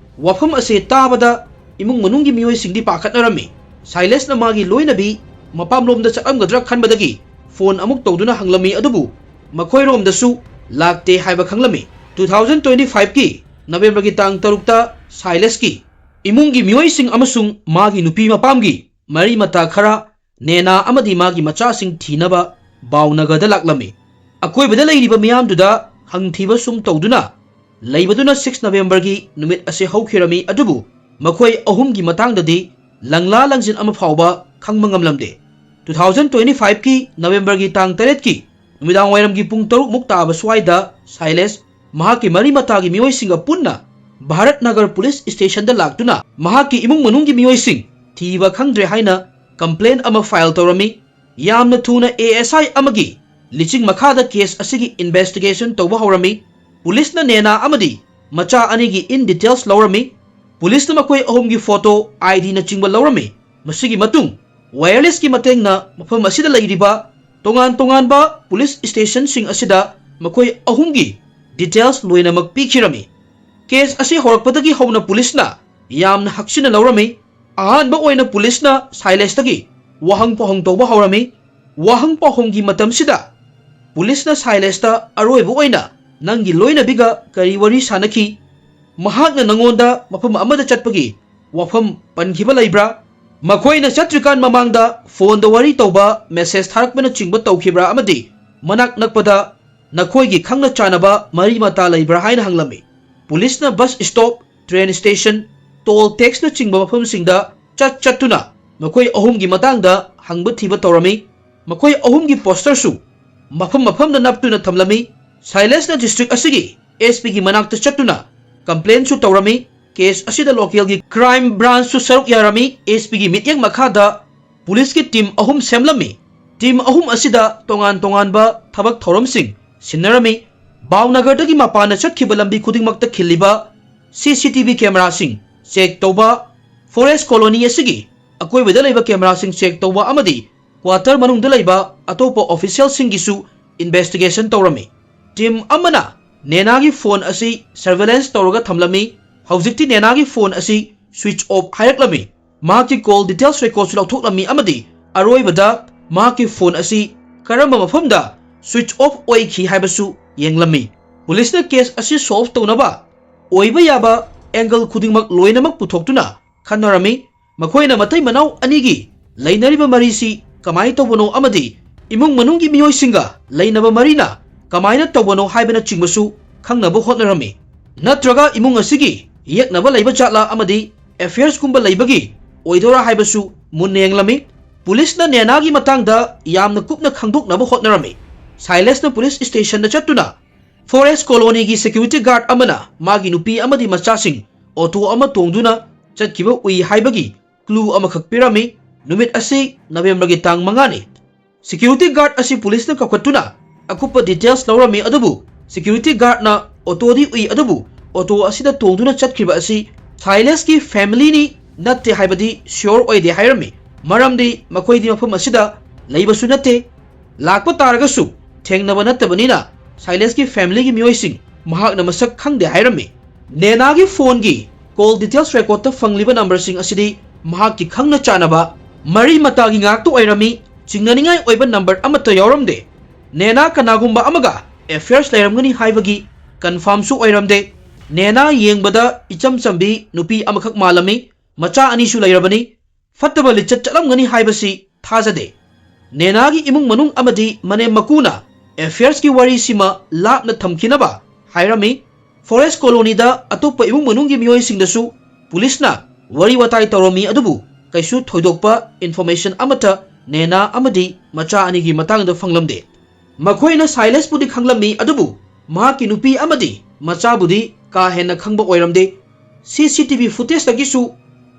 ꯋꯥꯐꯝ ꯑꯁꯤ ꯇꯥꯕꯗ ꯏꯃꯨꯡ ꯃꯅꯨꯡꯒꯤ ꯃꯤꯑꯣꯏꯁꯤꯡꯗꯤ ꯄꯥꯈꯠꯅꯔꯝꯃꯤ꯫ ꯁꯥꯏꯂꯦꯁꯅ ꯃꯥꯒꯤ ꯂꯣꯏꯅꯕꯤ ꯃꯄꯥꯝꯂꯣꯝꯗ ꯆꯠꯂꯝꯒꯗ꯭ꯔꯥ ꯈꯟꯕꯗꯒꯤ phone ꯑꯃꯨꯛ ꯇꯧꯗꯨꯅ ꯍꯪꯂꯝꯃꯤ, ꯑꯗꯨꯕꯨ ꯃꯈꯣꯏꯔꯣꯝꯗꯁꯨ ꯂꯥꯛꯇꯦ ꯍꯥꯏꯕ ꯈꯪꯂꯝꯃꯤ꯫ Two thousand twenty five ꯀꯤ November ꯒꯤ ꯇꯥꯡ ꯇꯔꯨꯛꯇ ꯁꯥꯏꯂꯦꯁꯀꯤ ꯏꯃꯨꯡꯒꯤ ꯃꯤꯑꯣꯏꯁꯤꯡ ꯑꯃꯁꯨꯡ ꯃꯥꯒꯤ ꯅꯨꯄꯤ ꯃꯄꯥꯝꯒꯤ ꯃꯔꯤ ꯃꯇꯥ ꯈꯔ ꯅꯦꯅꯥ ꯑꯃꯗꯤ ꯃꯥꯒꯤ ꯃꯆꯥꯁꯤꯡ ꯊꯤꯅꯕ ꯚꯥꯎꯅꯒꯔꯗ ꯂꯥꯛꯂꯝꯃꯤ꯫ ꯑꯀꯣꯏꯕꯗ ꯂꯩꯔꯤꯕ ꯃꯤꯌꯥꯝꯗꯨꯗ ꯍꯪꯊꯤꯕ ꯁꯨꯝ ꯇꯧꯗꯨꯅ ꯂꯩꯕꯗꯨꯅ six Novemberꯒꯤ ꯅꯨꯃꯤꯠ ꯑꯁꯤ ꯍꯧꯈꯤꯔꯝꯃꯤ, ꯑꯗꯨꯕꯨ ꯃꯈꯣꯏ ꯑꯍꯨꯝꯒꯤ ꯃꯇꯥꯡꯗꯗꯤ ꯂꯪꯂꯥ ꯂꯪꯖꯤꯟ ꯑꯃ ꯐꯥꯎꯕ ꯈꯪꯕ ꯉꯝꯂꯝꯗꯦ꯫ Two thousand twenty fiveꯀꯤ Novemberꯒꯤ ꯇꯥꯡ ꯇꯔꯦꯠꯀꯤ ꯅꯨꯃꯤꯗꯥꯡ ꯋꯥꯏꯔꯝꯒꯤ ꯄꯨꯡ ꯇꯔꯨꯛ ꯃꯨꯛ ꯇꯥꯕ ꯁ꯭ꯋꯥꯏꯗ ꯁꯥꯏꯂꯦꯁ ꯃꯍꯥꯛꯀꯤ ꯃꯔꯤ ꯃꯇꯥꯒꯤ ꯃꯤꯑꯣꯏꯁꯤꯡꯒ ꯄꯨꯟꯅ ꯚꯥꯔꯠ ꯅꯒꯔ ꯄꯨꯂꯤꯁ ꯁ꯭ꯇꯦꯁꯟꯗ ꯂꯥꯛꯇꯨꯅ ꯃꯍꯥꯛꯀꯤ ꯏꯃꯨꯡ ꯃꯅꯨꯡꯒꯤ ꯃꯤꯑꯣꯏꯁꯤꯡ ꯊꯤꯕ ꯈꯪꯗ꯭ꯔꯦ ꯍꯥꯏꯅ complaint ꯑꯃ file ꯇꯧꯔꯝꯃꯤ꯫ ꯌꯥꯝꯅ ꯊꯨꯅ ASI ꯑꯃꯒꯤ ꯂꯤꯆꯤꯡ ꯃꯈꯥꯗ case ꯑꯁꯤꯒꯤ investigation ꯇꯧꯕ ꯍꯧꯔꯝꯃꯤ꯫ ꯄꯨꯂꯤꯁꯅ ꯅꯦꯅꯥ ꯑꯃꯗꯤ ꯃꯆꯥ ꯑꯅꯤꯒꯤ in details ꯂꯧꯔꯝꯃꯤ꯫ ꯄꯨꯂꯤꯁꯅ ꯃꯈꯣꯏ ꯑꯍꯨꯝꯒꯤ photo, IDꯅꯆꯤꯡꯕ ꯂꯧꯔꯝꯃꯤ꯫ ꯃꯁꯤꯒꯤ ꯃꯇꯨꯡ wirelessꯀꯤ ꯃꯇꯦꯡꯅ ꯃꯐꯝ ꯑꯁꯤꯗ ꯂꯩꯔꯤꯕ ꯇꯣꯉꯥꯟ ꯇꯣꯉꯥꯟꯕ ꯄꯨꯂꯤꯁ ꯁ꯭ꯇꯦꯁꯟꯁꯤꯡ ꯑꯁꯤꯗ ꯃꯈꯣꯏ ꯑꯍꯨꯝꯒꯤ details ꯂꯣꯏꯅꯃꯛ ꯄꯤꯈꯤꯔꯝꯃꯤ꯫ Case ꯑꯁꯤ ꯍꯧꯔꯛꯄꯗꯒꯤ ꯍꯧꯅ ꯄꯨꯂꯤꯁꯅ ꯌꯥꯝꯅ ꯍꯛꯆꯤꯟꯅ ꯂꯧꯔꯝꯃꯤ꯫ ꯑꯍꯥꯟꯕ ꯑꯣꯏꯅ ꯄꯨꯂꯤꯁꯅ ꯁꯥꯏꯂꯦꯁꯇꯒꯤ ꯋꯥꯍꯪ ꯄꯥꯎꯍꯪ ꯇꯧꯕ ꯍꯧꯔꯝꯃꯤ꯫ ꯋꯥꯍꯪ ꯄꯥꯎꯍꯪꯒꯤ ꯃꯇꯝꯁꯤꯗ ꯄꯨꯂꯤꯁꯅ ꯁꯥꯏꯂꯦꯁꯇ ꯑꯔꯣꯏꯕ ꯑꯣꯏꯅ ꯅꯪꯒꯤ ꯂꯣꯏꯅꯕꯤꯒ ꯀꯔꯤ ꯋꯥꯔꯤ ꯁꯥꯟꯅꯈꯤ? ꯃꯍꯥꯛꯅ ꯅꯪꯉꯣꯟꯗ ꯃꯐꯝ ꯑꯃꯗ ꯆꯠꯄꯒꯤ ꯋꯥꯐꯝ ꯄꯟꯈꯤꯕ ꯂꯩꯕ꯭ꯔꯥ? ꯃꯈꯣꯏꯅ ꯆꯠꯇ꯭ꯔꯤꯀꯥꯟ ꯃꯃꯥꯡꯗ phoneꯗ ꯋꯥꯔꯤ ꯇꯧꯕ, message ꯊꯥꯔꯛꯄꯅꯆꯤꯡꯕ ꯇꯧꯈꯤꯕ꯭ꯔꯥ ꯑꯃꯗꯤ ꯃꯅꯥꯛ ꯅꯛꯄꯗ ꯅꯈꯣꯏꯒꯤ ꯈꯪꯅ ꯆꯥꯟꯅꯕ ꯃꯔꯤ ꯃꯇꯥ ꯂꯩꯕ꯭ꯔꯥ ꯍꯥꯏꯅ ꯍꯪꯂꯝꯃꯤ꯫ ꯄꯨꯂꯤꯁꯅ bus stop, train station, toll taxꯅꯆꯤꯡꯕ ꯃꯐꯝꯁꯤꯡꯗ ꯆꯠ ꯆꯠꯇꯨꯅ ꯃꯈꯣꯏ ꯑꯍꯨꯝꯒꯤ ꯃꯇꯥꯡꯗ ꯍꯪꯕ ꯊꯤꯕ ꯇꯧꯔꯝꯃꯤ꯫ ꯃꯈꯣꯏ ꯑꯍꯨꯝꯒꯤ posterꯁꯨ ꯃꯐꯝ ꯃꯐꯝꯗ ꯅꯞꯇꯨꯅ ꯊꯝꯂꯝꯃꯤ꯫ ꯁꯥꯏꯂꯦꯁꯅ district ꯑꯁꯤꯒꯤ SPꯒꯤ ꯃꯅꯥꯛꯇ ꯆꯠꯇꯨꯅ complaintꯁꯨ ꯇꯧꯔꯝꯃꯤ꯫ Case ꯑꯁꯤꯗ localꯒꯤ crime branchꯁꯨ ꯁꯔꯨꯛ ꯌꯥꯔꯝꯃꯤ꯫ SPꯒꯤ ꯃꯤꯠꯌꯦꯡ ꯃꯈꯥꯗ ꯄꯨꯂꯤꯁꯀꯤ team ꯑꯍꯨꯝ ꯁꯦꯝꯂꯝꯃꯤ꯫ Team ꯑꯍꯨꯝ ꯑꯁꯤꯗ ꯇꯣꯉꯥꯟ ꯇꯣꯉꯥꯟꯕ ꯊꯕꯛ ꯊꯧꯔꯝꯁꯤꯡ ꯁꯤꯟꯅꯔꯝꯃꯤ꯫ ꯚꯥꯎꯅꯒꯔꯗꯒꯤ ꯃꯄꯥꯟꯗ ꯆꯠꯈꯤꯕ ꯂꯝꯕꯤ ꯈꯨꯗꯤꯡꯃꯛꯇ ꯈꯤꯜꯂꯤꯕ CCTV cameraꯁꯤꯡ check ꯇꯧꯕ, forest colony ꯑꯁꯤꯒꯤ ꯑꯀꯣꯏꯕꯗ ꯂꯩꯕ cameraꯁꯤꯡ check ꯇꯧꯕ ꯑꯃꯗꯤ quarter ꯃꯅꯨꯡꯗ ꯂꯩꯕ ꯑꯇꯣꯞꯄ officialꯁꯤꯡꯒꯤꯁꯨ investigation ꯇꯧꯔꯝꯃꯤ꯫ Team ꯑꯃꯅ ꯅꯦꯅꯥꯒꯤ phone ꯑꯁꯤ surveillance ꯇꯧꯔꯒ ꯊꯝꯂꯝꯃꯤ꯫ ꯍꯧꯖꯤꯛꯇꯤ ꯅꯦꯅꯥꯒꯤ phone ꯑꯁꯤ switch off ꯍꯥꯏꯔꯛꯂꯝꯃꯤ꯫ ꯃꯍꯥꯛꯀꯤ call details recordꯁꯨ ꯂꯧꯊꯣꯛꯂꯝꯃꯤ ꯑꯃꯗꯤ ꯑꯔꯣꯏꯕꯗ ꯃꯍꯥꯛꯀꯤ phone ꯑꯁꯤ ꯀꯔꯝꯕ ꯃꯐꯝꯗ switch off ꯑꯣꯏꯈꯤ ꯍꯥꯏꯕꯁꯨ ꯌꯦꯡꯂꯝꯃꯤ꯫ ꯄꯨꯂꯤꯁꯅ case ꯑꯁꯤ solve ꯇꯧꯅꯕ ꯑꯣꯏꯕ ꯌꯥꯕ angle ꯈꯨꯗꯤꯡꯃꯛ ꯂꯣꯏꯅꯃꯛ ꯄꯨꯊꯣꯛꯇꯨꯅ ꯈꯟꯅꯔꯝꯃꯤ꯫ ꯃꯈꯣꯏꯅ ꯃꯇꯩ ꯃꯅꯥꯎ ꯑꯅꯤꯒꯤ ꯂꯩꯅꯔꯤꯕ ꯃꯔꯤꯁꯤ ꯀꯃꯥꯏ ꯇꯧꯕꯅꯣ ꯑꯃꯗꯤ ꯏꯃꯨꯡ ꯃꯅꯨꯡꯒꯤ ꯃꯤꯑꯣꯏꯁꯤꯡꯒ ꯂꯩꯅꯕ ꯃꯔꯤꯅ ꯀꯃꯥꯏꯅ ꯇꯧꯕꯅꯣ ꯍꯥꯏꯕꯅꯆꯤꯡꯕꯁꯨ ꯈꯪꯅꯕ ꯍꯣꯠꯅꯔꯝꯃꯤ꯫ ꯅꯠꯇ꯭ꯔꯒ ꯏꯃꯨꯡ ꯑꯁꯤꯒꯤ ꯌꯦꯛꯅꯕ ꯂꯩꯕ ꯖꯥꯠꯂꯥ ꯑꯃꯗꯤ ꯑꯦꯐꯤꯌꯔꯁꯀꯨꯝꯕ ꯂꯩꯕꯒꯤ ꯑꯣꯏꯗꯣꯏꯔꯥ ꯍꯥꯏꯕꯁꯨ ꯃꯨꯟꯅ ꯌꯦꯡꯂꯝꯃꯤ꯫ ꯄꯨꯂꯤꯁꯅ ꯅꯦꯅꯥꯒꯤ ꯃꯇꯥꯡꯗ ꯌꯥꯝꯅ ꯀꯨꯞꯅ ꯈꯪꯗꯣꯛꯅꯕ ꯍꯣꯠꯅꯔꯝꯃꯤ꯫ ꯁꯥꯏꯂꯦꯁꯅ ꯄꯨꯂꯤꯁ ꯁ꯭ꯇꯦꯁꯟꯗ ꯆꯠꯇꯨꯅ ꯐꯣꯔꯦꯁ ꯀꯣꯂꯣꯅꯤꯒꯤ ꯁꯦꯀ꯭ꯌꯨꯔꯤꯇꯤ ꯒꯥꯔꯗ ꯑꯃꯅ ꯃꯥꯒꯤ ꯅꯨꯄꯤ ꯑꯃꯗꯤ ꯃꯆꯥꯁꯤꯡ ꯑꯣꯇꯣ ꯑꯃ ꯇꯣꯡꯗꯨꯅ ꯆꯠꯈꯤꯕ ꯎꯏ ꯍꯥꯏꯕꯒꯤ ꯀ꯭ꯂꯨ ꯑꯃꯈꯛ ꯄꯤꯔꯝꯃꯤ꯫ ꯅꯨꯃꯤꯠ ꯑꯁꯤ ꯅꯕꯦꯝꯕꯔꯒꯤ ꯇꯥꯡ ꯃꯉꯥꯅꯤ꯫ ꯁꯦꯀ꯭ꯌꯨꯔꯤꯇꯤ ꯒꯥꯔꯗ ꯑꯁꯤ ꯄꯨꯂꯤꯁꯅ ꯀꯧꯈꯠꯇꯨꯅ ꯑꯀꯨꯞꯄ ꯗꯤꯇꯦꯜꯁ ꯂꯧꯔꯝꯃꯤ, ꯑꯗꯨꯕꯨ ꯁꯦꯀ꯭ꯌꯨꯔꯤꯇꯤ ꯒꯥꯔꯗꯅ ꯑꯣꯇꯣꯗꯤ ꯎꯏ, ꯑꯗꯨꯕꯨ ꯑꯣꯇꯣ ꯑꯁꯤꯗ ꯇꯣꯡꯗꯨꯅ ꯆꯠꯈꯤꯕ ꯑꯁꯤ ꯁꯥꯏꯂꯦꯁꯀꯤ ꯐꯦꯃꯤꯂꯤꯅꯤ ꯅꯠꯇꯦ ꯍꯥꯏꯕꯗꯤ ꯁꯤꯌꯣꯔ ꯑꯣꯏꯗꯦ ꯍꯥꯏꯔꯝꯃꯤ꯫ ꯃꯔꯝꯗꯤ ꯃꯈꯣꯏꯗꯤ ꯃꯐꯝ ꯑꯁꯤꯗ ꯂꯩꯕꯁꯨ ꯅꯠꯇꯦ, ꯂꯥꯛꯄ ꯇꯥꯔꯒꯁꯨ ꯊꯦꯡꯅꯕ ꯅꯠꯇꯕꯅꯤꯅ ꯁꯥꯏꯂꯦꯁꯀꯤ ꯐꯦꯃꯤꯂꯤꯒꯤ ꯃꯤꯑꯣꯏꯁꯤꯡ ꯃꯍꯥꯛꯅ ꯃꯁꯛ ꯈꯪꯗꯦ ꯍꯥꯏꯔꯝꯃꯤ꯫ ꯅꯦꯅꯥꯒꯤ ꯐꯣꯟꯒꯤ ꯀꯣꯜ ꯗꯤꯇꯦꯜꯁ ꯔꯦꯀꯣꯔꯗꯇ ꯐꯪꯂꯤꯕ ꯅꯝꯕꯔꯁꯤꯡ ꯑꯁꯤꯗꯤ ꯃꯍꯥꯛꯀꯤ ꯈꯪꯅ ꯆꯥꯟꯅꯕ ꯃꯔꯤ ꯃꯇꯥꯒꯤ ꯉꯥꯛꯇ ꯑꯣꯏꯔꯝꯃꯤ꯫ ꯆꯤꯡꯅꯅꯤꯡꯉꯥꯏ ꯑꯣꯏꯕ ꯅꯝꯕꯔ ꯑꯃꯠꯇ ꯌꯥꯎꯔꯝꯗꯦ꯫ ꯅꯦꯅꯥ ꯀꯅꯥꯒꯨꯝꯕ ꯑꯃꯒ ꯑꯦꯐꯤꯌꯔꯁ ꯂꯩꯔꯝꯒꯅꯤ ꯍꯥꯏꯕꯒꯤ ꯀꯟꯐꯥꯔꯝꯁꯨ ꯑꯣꯏꯔꯝꯗꯦ꯫ ꯅꯦꯅꯥ ꯌꯦꯡꯕꯗ ꯏꯆꯝ ꯆꯝꯕꯤ ꯅꯨꯄꯤ ꯑꯃꯈꯛ ꯃꯥꯜꯂꯝꯃꯤ꯫ ꯃꯆꯥ ꯑꯅꯤꯁꯨ ꯂꯩꯔꯕꯅꯤ꯫ ꯐꯠꯇꯕ ꯂꯤꯆꯠ ꯆꯠꯂꯝꯒꯅꯤ ꯍꯥꯏꯕꯁꯤ ꯊꯥꯖꯗꯦ꯫ ꯅꯦꯅꯥꯒꯤ ꯏꯃꯨꯡ ꯃꯅꯨꯡ ꯑꯃꯗꯤ ꯃꯅꯦꯝ ꯃꯀꯨꯅ ꯑꯦꯐꯤꯌꯔꯁꯀꯤ ꯋꯥꯔꯤꯁꯤꯃ ꯂꯥꯞꯅ ꯊꯝꯈꯤꯅꯕ ꯍꯥꯏꯔꯝꯃꯤ꯫ ꯐꯣꯔꯦꯁ ꯀꯣꯂꯣꯅꯤꯗ ꯑꯇꯣꯞꯄ ꯏꯃꯨꯡ ꯃꯅꯨꯡꯒꯤ ꯃꯤꯑꯣꯏꯁꯤꯡꯗꯁꯨ ꯄꯨꯂꯤꯁꯅ ꯋꯥꯔꯤ ꯋꯥꯇꯥꯏ ꯇꯧꯔꯝꯃꯤ, ꯑꯗꯨꯕꯨ ꯀꯩꯁꯨ ꯊꯣꯏꯗꯣꯛꯄ ꯏꯟꯐꯣꯔꯃꯦꯁꯟ ꯑꯃꯠꯇ ꯅꯦꯅꯥ ꯑꯃꯗꯤ ꯃꯆꯥ ꯑꯅꯤꯒꯤ ꯃꯇꯥꯡꯗ ꯐꯪꯂꯝꯗꯦ꯫ ꯃꯈꯣꯏꯅ ꯁꯥꯏꯂꯦꯁꯄꯨꯗꯤ ꯈꯪꯂꯝꯃꯤ, ꯑꯗꯨꯕꯨ ꯃꯍꯥꯛꯀꯤ ꯅꯨꯄꯤ ꯑꯃꯗꯤ ꯃꯆꯥꯕꯨꯗꯤ ꯀꯥ ꯍꯦꯟꯅ ꯈꯪꯕ ꯑꯣꯏꯔꯝꯗꯦ꯫ ꯁꯤ ꯁꯤ ꯇꯤ ꯚꯤ ꯐꯨꯇꯦꯖꯇꯒꯤꯁꯨ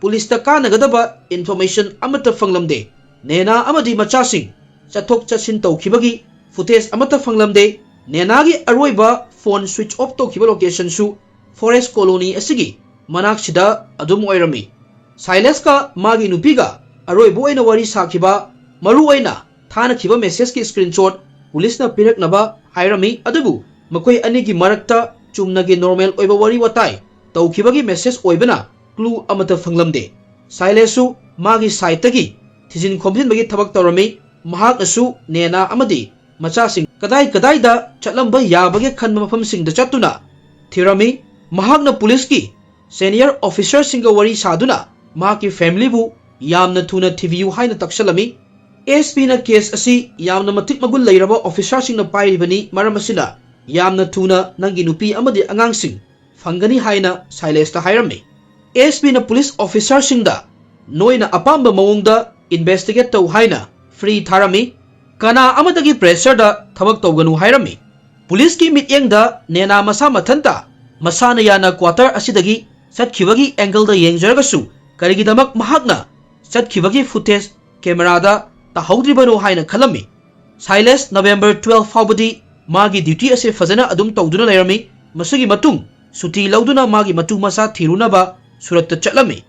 ꯄꯨꯂꯤꯁꯇ ꯀꯥꯟꯅꯒꯗꯕ ꯏꯟꯐꯣꯔꯃꯦꯁꯟ ꯑꯃꯠꯇ ꯐꯪꯂꯝꯗꯦ꯫ ꯅꯦꯅꯥ ꯑꯃꯗꯤ ꯃꯆꯥꯁꯤꯡ ꯆꯠꯊꯣꯛ ꯆꯠꯁꯤꯟ ꯇꯧꯈꯤꯕꯒꯤ ꯐꯨꯇꯦꯖ ꯑꯃꯠꯇ ꯐꯪꯂꯝꯗꯦ꯫ ꯅꯦꯅꯥꯒꯤ ꯑꯔꯣꯏꯕ ꯐꯣꯟ ꯁ꯭ꯋꯤꯆ ꯑꯣꯐ ꯇꯧꯈꯤꯕ ꯂꯣꯀꯦꯁꯟꯁꯨ ꯐꯣꯔꯦꯁ ꯀꯣꯂꯣꯅꯤ ꯑꯁꯤꯒꯤ ꯃꯅꯥꯛꯁꯤꯗ ꯑꯗꯨꯝ ꯑꯣꯏꯔꯝꯃꯤ꯫ ꯁꯥꯏꯂꯦꯁꯀ ꯃꯥꯒꯤ ꯅꯨꯄꯤꯒ ꯑꯔꯣꯏꯕ ꯑꯣꯏꯅ ꯋꯥꯔꯤ ꯁꯥꯈꯤꯕ, ꯃꯔꯨ ꯑꯣꯏꯅ ꯊꯥꯅꯈꯤꯕ ꯃꯦꯁꯦꯖꯀꯤ ꯁ꯭ꯀ꯭ꯔꯤꯟꯁꯣꯠ ꯄꯨꯂꯤꯁꯅ ꯄꯤꯔꯛꯅꯕ ꯍꯥꯏꯔꯝꯃꯤ, ꯑꯗꯨꯕꯨ ꯃꯈꯣꯏ ꯑꯅꯤꯒꯤ ꯃꯔꯛꯇ ꯆꯨꯝꯅꯒꯤ ꯅꯣꯔꯃꯦꯜ ꯑꯣꯏꯕ ꯋꯥꯔꯤ ꯋꯥꯇꯥꯏ ꯇꯧꯈꯤꯕꯒꯤ ꯃꯦꯁꯦꯖ ꯑꯣꯏꯕꯅ ꯀ꯭ꯂꯨ ꯑꯃꯠꯇ ꯐꯪꯂꯝꯗꯦ꯫ ꯁꯥꯏꯂꯦꯁꯁꯨ ꯃꯥꯒꯤ ꯁꯥꯏꯠꯇꯒꯤ ꯊꯤꯖꯤꯟ ꯈꯣꯝꯖꯤꯟꯕꯒꯤ ꯊꯕꯛ ꯇꯧꯔꯝꯃꯤ꯫ ꯃꯍꯥꯛꯅꯁꯨ ꯅꯦꯅꯥ ꯑꯃꯗꯤ ꯃꯆꯥꯁꯤꯡ ꯀꯗꯥꯏ ꯀꯗꯥꯏꯗ ꯆꯠꯂꯝꯕ ꯌꯥꯕꯒꯦ ꯈꯟꯕ ꯃꯐꯝꯁꯤꯡꯗ ꯆꯠꯇꯨꯅ ꯊꯤꯔꯝꯃꯤ꯫ ꯃꯍꯥꯛꯅ ꯄꯨꯂꯤꯁꯀꯤ ꯁꯦꯅꯤꯌꯔ ꯑꯣꯐꯤꯁꯔꯁꯤꯡꯒ ꯋꯥꯔꯤ ꯁꯥꯗꯨꯅ ꯃꯍꯥꯛꯀꯤ ꯐꯦꯃꯤꯂꯤꯕꯨ ꯌꯥꯝꯅ ꯊꯨꯅ ꯊꯤꯕꯤꯌꯨ ꯍꯥꯏꯅ ꯇꯛꯁꯜꯂꯝꯃꯤ꯫ ꯑꯦꯁ ꯄꯤꯅ ꯀꯦꯁ ꯑꯁꯤ ꯌꯥꯝꯅ ꯃꯇꯤꯛ ꯃꯒꯨꯟ ꯂꯩꯔꯕ ꯑꯣꯐꯤꯁꯥꯔꯁꯤꯡꯅ ꯄꯥꯏꯔꯤꯕꯅꯤ, ꯃꯔꯝ ꯑꯁꯤꯅ ꯌꯥꯝꯅ ꯊꯨꯅ ꯅꯪꯒꯤ ꯅꯨꯄꯤ ꯑꯃꯗꯤ ꯑꯉꯥꯡꯁꯤꯡ ꯐꯪꯒꯅꯤ ꯍꯥꯏꯅ ꯁꯥꯏꯂꯦꯁꯇ ꯍꯥꯏꯔꯝꯃꯤ꯫ ꯑꯦꯁ ꯄꯤꯅ ꯄꯨꯂꯤꯁ ꯑꯣꯐꯤꯁꯥꯔꯁꯤꯡꯗ ꯅꯣꯏꯅ ꯑꯄꯥꯝꯕ ꯃꯑꯣꯡꯗ ꯏꯟꯚꯦꯁꯇꯤꯒꯦꯠ ꯇꯧ ꯍꯥꯏꯅ ꯐ꯭ꯔꯤ ꯊꯥꯔꯝꯃꯤ꯫ ꯀꯅꯥ ꯑꯃꯗꯒꯤ ꯄ꯭ꯔꯦꯁꯔꯗ ꯊꯕꯛ ꯇꯧꯒꯅꯨ ꯍꯥꯏꯔꯝꯃꯤ꯫ ꯄꯨꯂꯤꯁꯀꯤ ꯃꯤꯠꯌꯦꯡꯗ ꯅꯦꯅꯥ ꯃꯁꯥ ꯃꯊꯟꯇ ꯃꯁꯥꯅ ꯌꯥꯅ ꯀ꯭ꯋꯥꯇꯔ ꯑꯁꯤꯗꯒꯤ ꯆꯠꯈꯤꯕꯒꯤ ꯑꯦꯡꯒꯜꯗ ꯌꯦꯡꯖꯔꯒꯁꯨ ꯀꯔꯤꯒꯤꯗꯃꯛ ꯃꯍꯥꯛꯅ ꯆꯠꯈꯤꯕꯒꯤ ꯐꯨꯇꯦꯖ ꯀꯦꯃꯦꯔꯥꯗ ꯇꯥꯍꯧꯗ꯭ꯔꯤꯕꯅꯣ ꯍꯥꯏꯅ ꯈꯜꯂꯝꯃꯤ꯫ ꯁꯥꯏꯂꯦꯁ ꯅꯕꯦꯝꯕꯔ ꯇꯨꯋꯦꯜꯐ ꯐꯥꯎꯕꯗꯤ ꯃꯥꯒꯤ ꯗ꯭ꯌꯨꯇꯤ ꯑꯁꯤ ꯐꯖꯅ ꯑꯗꯨꯝ ꯇꯧꯗꯨꯅ ꯂꯩꯔꯝꯃꯤ꯫ ꯃꯁꯤꯒꯤ ꯃꯇꯨꯡ ꯁꯨꯇꯤ ꯂꯧꯗꯨꯅ ꯃꯥꯒꯤ ꯃꯇꯨ ꯃꯆꯥ ꯊꯤꯔꯨꯅꯕ ꯁꯨꯔꯠꯇ ꯆꯠꯂꯝꯃꯤ꯫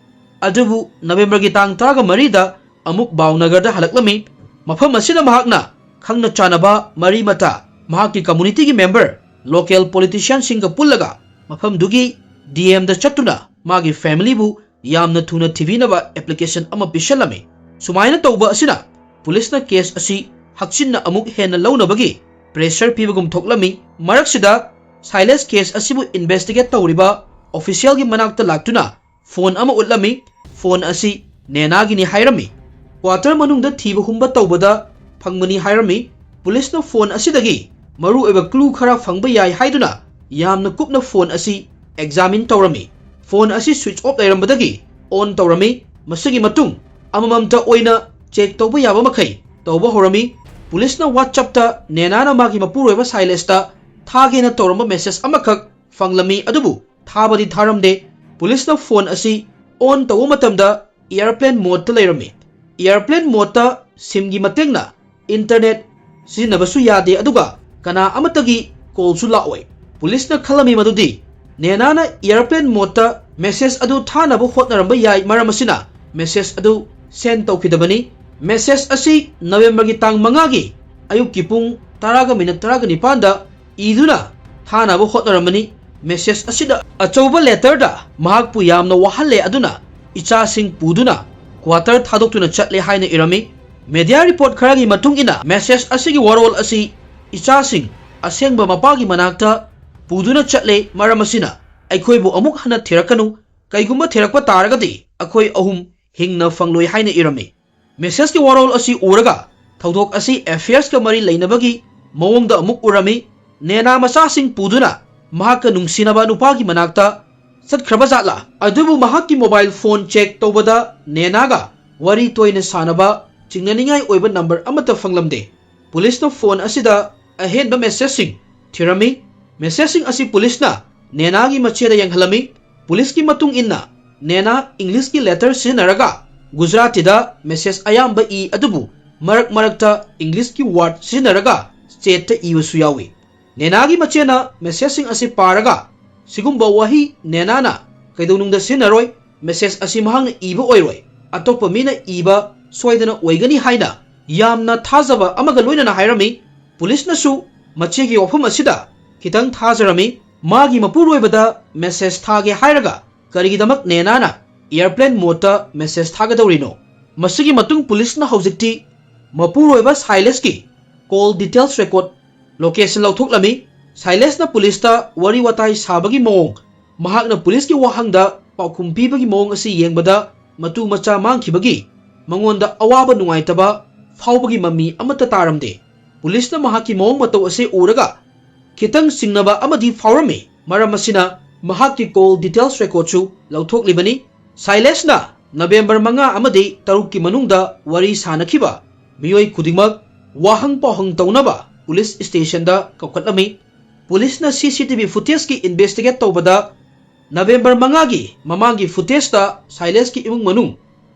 ꯑꯗꯨꯕꯨ ꯅꯕꯦꯝꯕꯔꯒꯤ ꯇꯥꯡ ꯇꯔꯥꯃꯔꯤꯗ ꯑꯃꯨꯛ ꯚꯥꯎꯅꯒꯔꯗ ꯍꯜꯂꯛꯂꯝꯃꯤ꯫ ꯃꯐꯝ ꯑꯁꯤꯗ ꯃꯍꯥꯛꯅ ꯈꯪꯅ ꯆꯥꯟꯅꯕ ꯃꯔꯤ ꯃꯇꯥ, ꯃꯍꯥꯛꯀꯤ ꯀꯝꯃꯨꯅꯤꯇꯤꯒꯤ ꯃꯦꯝꯕꯔ, ꯂꯣꯀꯦꯜ ꯄꯣꯂꯤꯇꯤꯁꯤꯌꯥꯟꯁꯤꯡꯒ ꯄꯨꯜꯂꯒ ꯃꯐꯝꯗꯨꯒꯤ ꯗꯤ ꯑꯦꯝꯗ ꯆꯠꯇꯨꯅ ꯃꯥꯒꯤ ꯐꯦꯃꯤꯂꯤꯕꯨ ꯌꯥꯝꯅ ꯊꯨꯅ ꯊꯤꯕꯤꯅꯕ ꯑꯦꯄ꯭ꯂꯤꯀꯦꯁꯟ ꯑꯃ ꯄꯤꯁꯜꯂꯝꯃꯤ꯫ ꯁꯨꯃꯥꯏꯅ ꯇꯧꯕ ꯑꯁꯤꯅ ꯄꯨꯂꯤꯁꯅ ꯀꯦꯁ ꯑꯁꯤ ꯍꯛꯆꯤꯟꯅ ꯑꯃꯨꯛ ꯍꯦꯟꯅ ꯂꯧꯅꯕꯒꯤ ꯄ꯭ꯔꯦꯁꯔ ꯄꯤꯕꯒꯨꯝ ꯊꯣꯛꯂꯝꯃꯤ꯫ ꯃꯔꯛꯁꯤꯗ ꯁꯥꯏꯂꯦꯁ ꯀꯦꯁ ꯑꯁꯤꯕꯨ ꯏꯟꯚꯦꯁꯇꯤꯒꯦꯠ ꯇꯧꯔꯤꯕ ꯑꯣꯐꯤꯁꯤꯌꯦꯜꯒꯤ ꯃꯅꯥꯛꯇ ꯂꯥꯛꯇꯨꯅ ꯐꯣꯟ ꯑꯃ ꯎꯠꯂꯝꯃꯤ꯫ ꯐꯣꯟ ꯑꯁꯤ ꯅꯦꯅꯥꯒꯤꯅꯤ ꯍꯥꯏꯔꯝꯃꯤ꯫ ꯀ꯭ꯋꯥꯇꯔ ꯃꯅꯨꯡꯗ ꯊꯤꯕ ꯍꯨꯝꯕ ꯇꯧꯕꯗ ꯐꯪꯕꯅꯤ ꯍꯥꯏꯔꯝꯃꯤ꯫ ꯄꯨꯂꯤꯁꯅ ꯐꯣꯟ ꯑꯁꯤꯗꯒꯤ ꯃꯔꯨꯑꯣꯏꯕ ꯀ꯭ꯂꯨ ꯈꯔ ꯐꯪꯕ ꯌꯥꯏ ꯍꯥꯏꯗꯨꯅ ꯌꯥꯝꯅ ꯀꯨꯞꯅ ꯐꯣꯟ ꯑꯁꯤ ꯑꯦꯛꯖꯥꯃꯤꯟ ꯇꯧꯔꯝꯃꯤ꯫ ꯐꯣꯟ ꯑꯁꯤ ꯁ꯭ꯋꯤꯆ ꯑꯣꯐ ꯂꯩꯔꯝꯕꯗꯒꯤ ꯑꯣꯟ ꯇꯧꯔꯝꯃꯤ꯫ ꯃꯁꯤꯒꯤ ꯃꯇꯨꯡ ꯑꯃꯃꯝꯇ ꯑꯣꯏꯅ ꯆꯦꯛ ꯇꯧꯕ ꯌꯥꯕ ꯃꯈꯩ ꯇꯧꯕ ꯍꯧꯔꯝꯃꯤ꯫ ꯄꯨꯂꯤꯁꯅ WhatsApp-ꯇ ꯅꯦꯅꯥꯅ ꯃꯥꯒꯤ ꯃꯄꯨꯔꯣꯏꯕ ꯁꯥꯏꯂꯦꯁꯇ ꯊꯥꯒꯦꯅ ꯇꯧꯔꯝꯕ ꯃꯦꯁꯦꯖ ꯑꯃꯈꯛ ꯐꯪꯂꯝꯃꯤ, ꯑꯗꯨꯕꯨ ꯊꯥꯕꯗꯤ ꯊꯥꯔꯝꯗꯦ꯫ ꯄꯨꯂꯤꯁꯅ ꯐꯣꯟ ꯑꯁꯤ ꯑꯣꯟ ꯇꯧꯕ ꯃꯇꯝꯗ ꯑꯦꯌꯔꯄ꯭ꯂꯦꯟ ꯃꯣꯗꯇ ꯂꯩꯔꯝꯃꯤ꯫ ꯑꯦꯌꯔꯄ꯭ꯂꯦꯟ ꯃꯣꯗꯇ ꯁꯤꯝꯒꯤ ꯃꯇꯦꯡꯅ ꯏꯟꯇꯔꯅꯦꯠ ꯁꯤꯖꯤꯟꯅꯕꯁꯨ ꯌꯥꯗꯦ, ꯑꯗꯨꯒ ꯀꯅꯥ ꯑꯃꯠꯇꯒꯤ ꯀꯣꯜꯁꯨ ꯂꯥꯛꯑꯣꯏ꯫ ꯄꯨꯂꯤꯁꯅ ꯈꯜꯂꯝꯃꯤ ꯃꯗꯨꯗꯤ ꯅꯦꯅꯥꯅ ꯑꯦꯌꯔꯄ꯭ꯂꯦꯟ ꯃꯣꯗꯇ ꯃꯦꯁꯦꯖ ꯑꯗꯨ ꯊꯥꯅꯕ ꯍꯣꯠꯅꯔꯝꯕ ꯌꯥꯏ, ꯃꯔꯝ ꯑꯁꯤꯅ ꯃꯦꯁꯦꯖ ꯑꯗꯨ ꯁꯦꯟ ꯇꯧꯈꯤꯗꯕꯅꯤ꯫ ꯃꯦꯁꯦꯖ ꯑꯁꯤ ꯅꯕꯦꯝꯕꯔꯒꯤ ꯇꯥꯡ ꯃꯉꯥꯒꯤ ꯑꯌꯨꯛꯀꯤ ꯄꯨꯡ ꯇꯔꯥꯒ ꯃꯤꯅꯠ ꯇꯔꯥꯒ ꯅꯤꯄꯥꯟꯗ ꯏꯗꯨꯅ ꯊꯥꯅꯕ ꯍꯣꯠꯅꯔꯝꯕꯅꯤ꯫ ꯃꯦꯁꯦꯖ ꯑꯁꯤꯗ ꯑꯆꯧꯕ ꯂꯦꯇꯔꯗ ꯃꯍꯥꯛꯄꯨ ꯌꯥꯝꯅ ꯋꯥꯍꯜꯂꯦ, ꯑꯗꯨꯅ ꯏꯆꯥꯁꯤꯡ ꯄꯨꯗꯨꯅ ꯀ꯭ꯋꯥꯇꯔ ꯊꯥꯗꯣꯛꯇꯨꯅ ꯆꯠꯂꯦ ꯍꯥꯏꯅ ꯏꯔꯝꯃꯤ꯫ ꯃꯦꯗꯤꯌꯥ ꯔꯤꯄꯣꯔꯠ ꯈꯔꯒꯤ ꯃꯇꯨꯡ ꯏꯟꯅ, ꯃꯦꯁꯦꯖ ꯑꯁꯤꯒꯤ ꯋꯥꯔꯣꯜ ꯑꯁꯤ ꯏꯆꯥꯁꯤꯡ ꯑꯁꯦꯡꯕ ꯃꯄꯥꯒꯤ ꯃꯅꯥꯛꯇ ꯄꯨꯗꯨꯅ ꯆꯠꯂꯦ, ꯃꯔꯝ ꯑꯁꯤꯅ ꯑꯩꯈꯣꯏꯕꯨ ꯑꯃꯨꯛ ꯍꯟꯅ ꯊꯤꯔꯛꯀꯅꯨ, ꯀꯩꯒꯨꯝꯕ ꯊꯤꯔꯛꯄ ꯇꯥꯔꯒꯗꯤ ꯑꯩꯈꯣꯏ ꯑꯍꯨꯝ ꯍꯤꯡꯅ ꯐꯪꯂꯣꯏ ꯍꯥꯏꯅ ꯏꯔꯝꯃꯤ꯫ ꯃꯦꯁꯦꯖꯀꯤ ꯋꯥꯔꯣꯜ ꯑꯁꯤ ꯎꯔꯒ ꯊꯧꯗꯣꯛ ꯑꯁꯤ ꯑꯦꯐꯤꯌꯔꯁꯀ ꯃꯔꯤ ꯂꯩꯅꯕꯒꯤ ꯃꯑꯣꯡꯗ ꯑꯃꯨꯛ ꯎꯔꯝꯃꯤ꯫ ꯅꯦꯅꯥ ꯃꯆꯥꯁꯤꯡ ꯄꯨꯗꯨꯅ ꯃꯍꯥꯛꯀ ꯅꯨꯡꯁꯤꯅꯕ ꯅꯨꯄꯥꯒꯤ ꯃꯅꯥꯛꯇ ꯆꯠꯈ꯭ꯔꯕ ꯖꯥꯠꯂꯥ? ꯑꯗꯨꯕꯨ ꯃꯍꯥꯛꯀꯤ ꯃꯣꯕꯥꯏꯜ ꯐꯣꯟ ꯆꯦꯛ ꯇꯧꯕꯗ ꯅꯦꯅꯥꯒ ꯋꯥꯔꯤ ꯇꯣꯏꯅ ꯁꯥꯅꯕ ꯆꯤꯡꯅꯅꯤꯡꯉꯥꯏ ꯑꯣꯏꯕ ꯅꯝꯕꯔ ꯑꯃꯠꯇ ꯐꯪꯂꯝꯗꯦ꯫ ꯄꯨꯂꯤꯁꯅ ꯐꯣꯟ ꯑꯁꯤꯗ ꯑꯍꯦꯟꯕ ꯃꯦꯁꯦꯖꯁꯤꯡ ꯊꯤꯔꯝꯃꯤ꯫ ꯃꯦꯁꯦꯖꯁꯤꯡ ꯑꯁꯤ ꯄꯨꯂꯤꯁꯅ ꯅꯦꯅꯥꯒꯤ ꯃꯆꯦꯗ ꯌꯦꯡꯍꯜꯂꯝꯃꯤ꯫ ꯄꯨꯂꯤꯁꯀꯤ ꯃꯇꯨꯡ ꯏꯟꯅ, ꯅꯦꯅꯥ ꯏꯪꯂꯤꯁꯀꯤ ꯂꯦꯇꯔ ꯁꯤꯖꯤꯟꯅꯔꯒ ꯒꯨꯖꯔꯥꯇꯤꯗ ꯃꯦꯁꯦꯖ ꯑꯌꯥꯝꯕ ꯏ, ꯑꯗꯨꯕꯨ ꯃꯔꯛ ꯃꯔꯛꯇ ꯏꯪꯂꯤꯁꯀꯤ ꯋꯥꯔꯗ ꯁꯤꯖꯤꯟꯅꯔꯒ ꯆꯦꯠꯇ ꯏꯕꯁꯨ ꯌꯥꯎꯏ꯫ ꯅꯦꯅꯥꯒꯤ ꯃꯆꯦꯅ ꯃꯦꯁꯦꯖꯁꯤꯡ ꯑꯁꯤ ꯄꯥꯔꯒ, "ꯁꯤꯒꯨꯝꯕ ꯋꯥꯍꯩ ꯅꯦꯅꯥꯅ ꯀꯩꯗꯧꯅꯨꯡꯗ ꯁꯤꯖꯤꯟꯅꯔꯣꯏ, ꯃꯦꯁꯦꯖ ꯑꯁꯤ ꯃꯍꯥꯛꯅ ꯏꯕ ꯑꯣꯏꯔꯣꯏ, ꯑꯇꯣꯞꯄ ꯃꯤꯅ ꯏꯕ ꯁꯣꯏꯗꯅ ꯑꯣꯏꯒꯅꯤ" ꯍꯥꯏꯅ ꯌꯥꯝꯅ ꯊꯥꯖꯕ ꯑꯃꯒ ꯂꯣꯏꯅꯅ ꯍꯥꯏꯔꯝꯃꯤ꯫ ꯄꯨꯂꯤꯁꯅꯁꯨ ꯃꯆꯦꯒꯤ ꯋꯥꯐꯝ ꯑꯁꯤꯗ ꯈꯤꯇꯪ ꯊꯥꯖꯔꯝꯃꯤ꯫ ꯃꯥꯒꯤ ꯃꯄꯨꯔꯣꯏꯕꯗ ꯃꯦꯁꯦꯖ ꯊꯥꯒꯦ ꯍꯥꯏꯔꯒ ꯀꯔꯤꯒꯤꯗꯃꯛ ꯅꯦꯅꯥꯅ ꯑꯦꯌꯔꯄ꯭ꯂꯦꯟ ꯃꯣꯗꯇ ꯃꯦꯁꯦꯖ ꯊꯥꯒꯗꯧꯔꯤꯅꯣ? ꯃꯁꯤꯒꯤ ꯃꯇꯨꯡ ꯄꯨꯂꯤꯁꯅ ꯍꯧꯖꯤꯛꯇꯤ ꯃꯄꯨꯔꯣꯏꯕ ꯁꯥꯏꯂꯦꯁꯀꯤ ꯀꯣꯜ ꯗꯤꯇꯦꯜꯁ ꯔꯦꯀꯣꯔꯗ, ꯂꯣꯀꯦꯁꯟ ꯂꯧꯊꯣꯛꯂꯝꯃꯤ꯫ ꯁꯥꯏꯂꯦꯁꯅ ꯄꯨꯂꯤꯁꯇ ꯋꯥꯔꯤ ꯋꯥꯇꯥꯏ ꯁꯥꯕꯒꯤ ꯃꯑꯣꯡ, ꯃꯍꯥꯛꯅ ꯄꯨꯂꯤꯁꯀꯤ ꯋꯥꯍꯪꯗ ꯄꯥꯎꯈꯨꯝ ꯄꯤꯕꯒꯤ ꯃꯑꯣꯡ ꯑꯁꯤ ꯌꯦꯡꯕꯗ ꯃꯇꯨ ꯃꯆꯥ ꯃꯥꯡꯈꯤꯕꯒꯤ ꯃꯉꯣꯟꯗ ꯑꯋꯥꯕ ꯅꯨꯡꯉꯥꯏꯇꯕ ꯐꯥꯎꯕꯒꯤ ꯃꯃꯤ ꯑꯃꯠꯇ ꯇꯥꯔꯝꯗꯦ꯫ ꯄꯨꯂꯤꯁꯅ ꯃꯍꯥꯛꯀꯤ ꯃꯑꯣꯡ ꯃꯇꯧ ꯑꯁꯤ ꯎꯔꯒ ꯈꯤꯇꯪ ꯆꯤꯡꯅꯕ ꯑꯃꯗꯤ ꯐꯥꯎꯔꯝꯃꯤ꯫ ꯃꯔꯝ ꯑꯁꯤꯅ ꯃꯍꯥꯛꯀꯤ ꯀꯣꯜ ꯗꯤꯇꯦꯜꯁ ꯔꯦꯀꯣꯔꯗꯁꯨ ꯂꯧꯊꯣꯛꯂꯤꯕꯅꯤ꯫ ꯁꯥꯏꯂꯦꯁꯅ ꯅꯕꯦꯝꯕꯔ ꯃꯉꯥ ꯑꯃꯗꯤ ꯇꯔꯨꯛꯀꯤ ꯃꯅꯨꯡꯗ ꯋꯥꯔꯤ ꯁꯥꯅꯈꯤꯕ ꯃꯤꯑꯣꯏ ꯈꯨꯗꯤꯡꯃꯛ ꯋꯥꯍꯪ ꯄꯥꯎꯍꯪ ꯇꯧꯅꯕ ꯄꯨꯂꯤꯁ ꯁ꯭ꯇꯦꯁꯟꯗ ꯀꯧꯈꯠꯂꯝꯃꯤ꯫ ꯄꯨꯂꯤꯁꯅ ꯁꯤ ꯁꯤ ꯇꯤ ꯚꯤ ꯐꯨꯇꯦꯖꯀꯤ ꯏꯟꯚꯦꯁꯇꯤꯒꯦꯠ ꯇꯧꯕꯗ ꯅꯕꯦꯝꯕꯔ ꯃꯉꯥꯒꯤ ꯃꯃꯥꯡꯒꯤ ꯐꯨꯇꯦꯖꯇ ꯁꯥꯏꯂꯦꯁꯀꯤ ꯏꯃꯨꯡ ꯃꯅꯨꯡ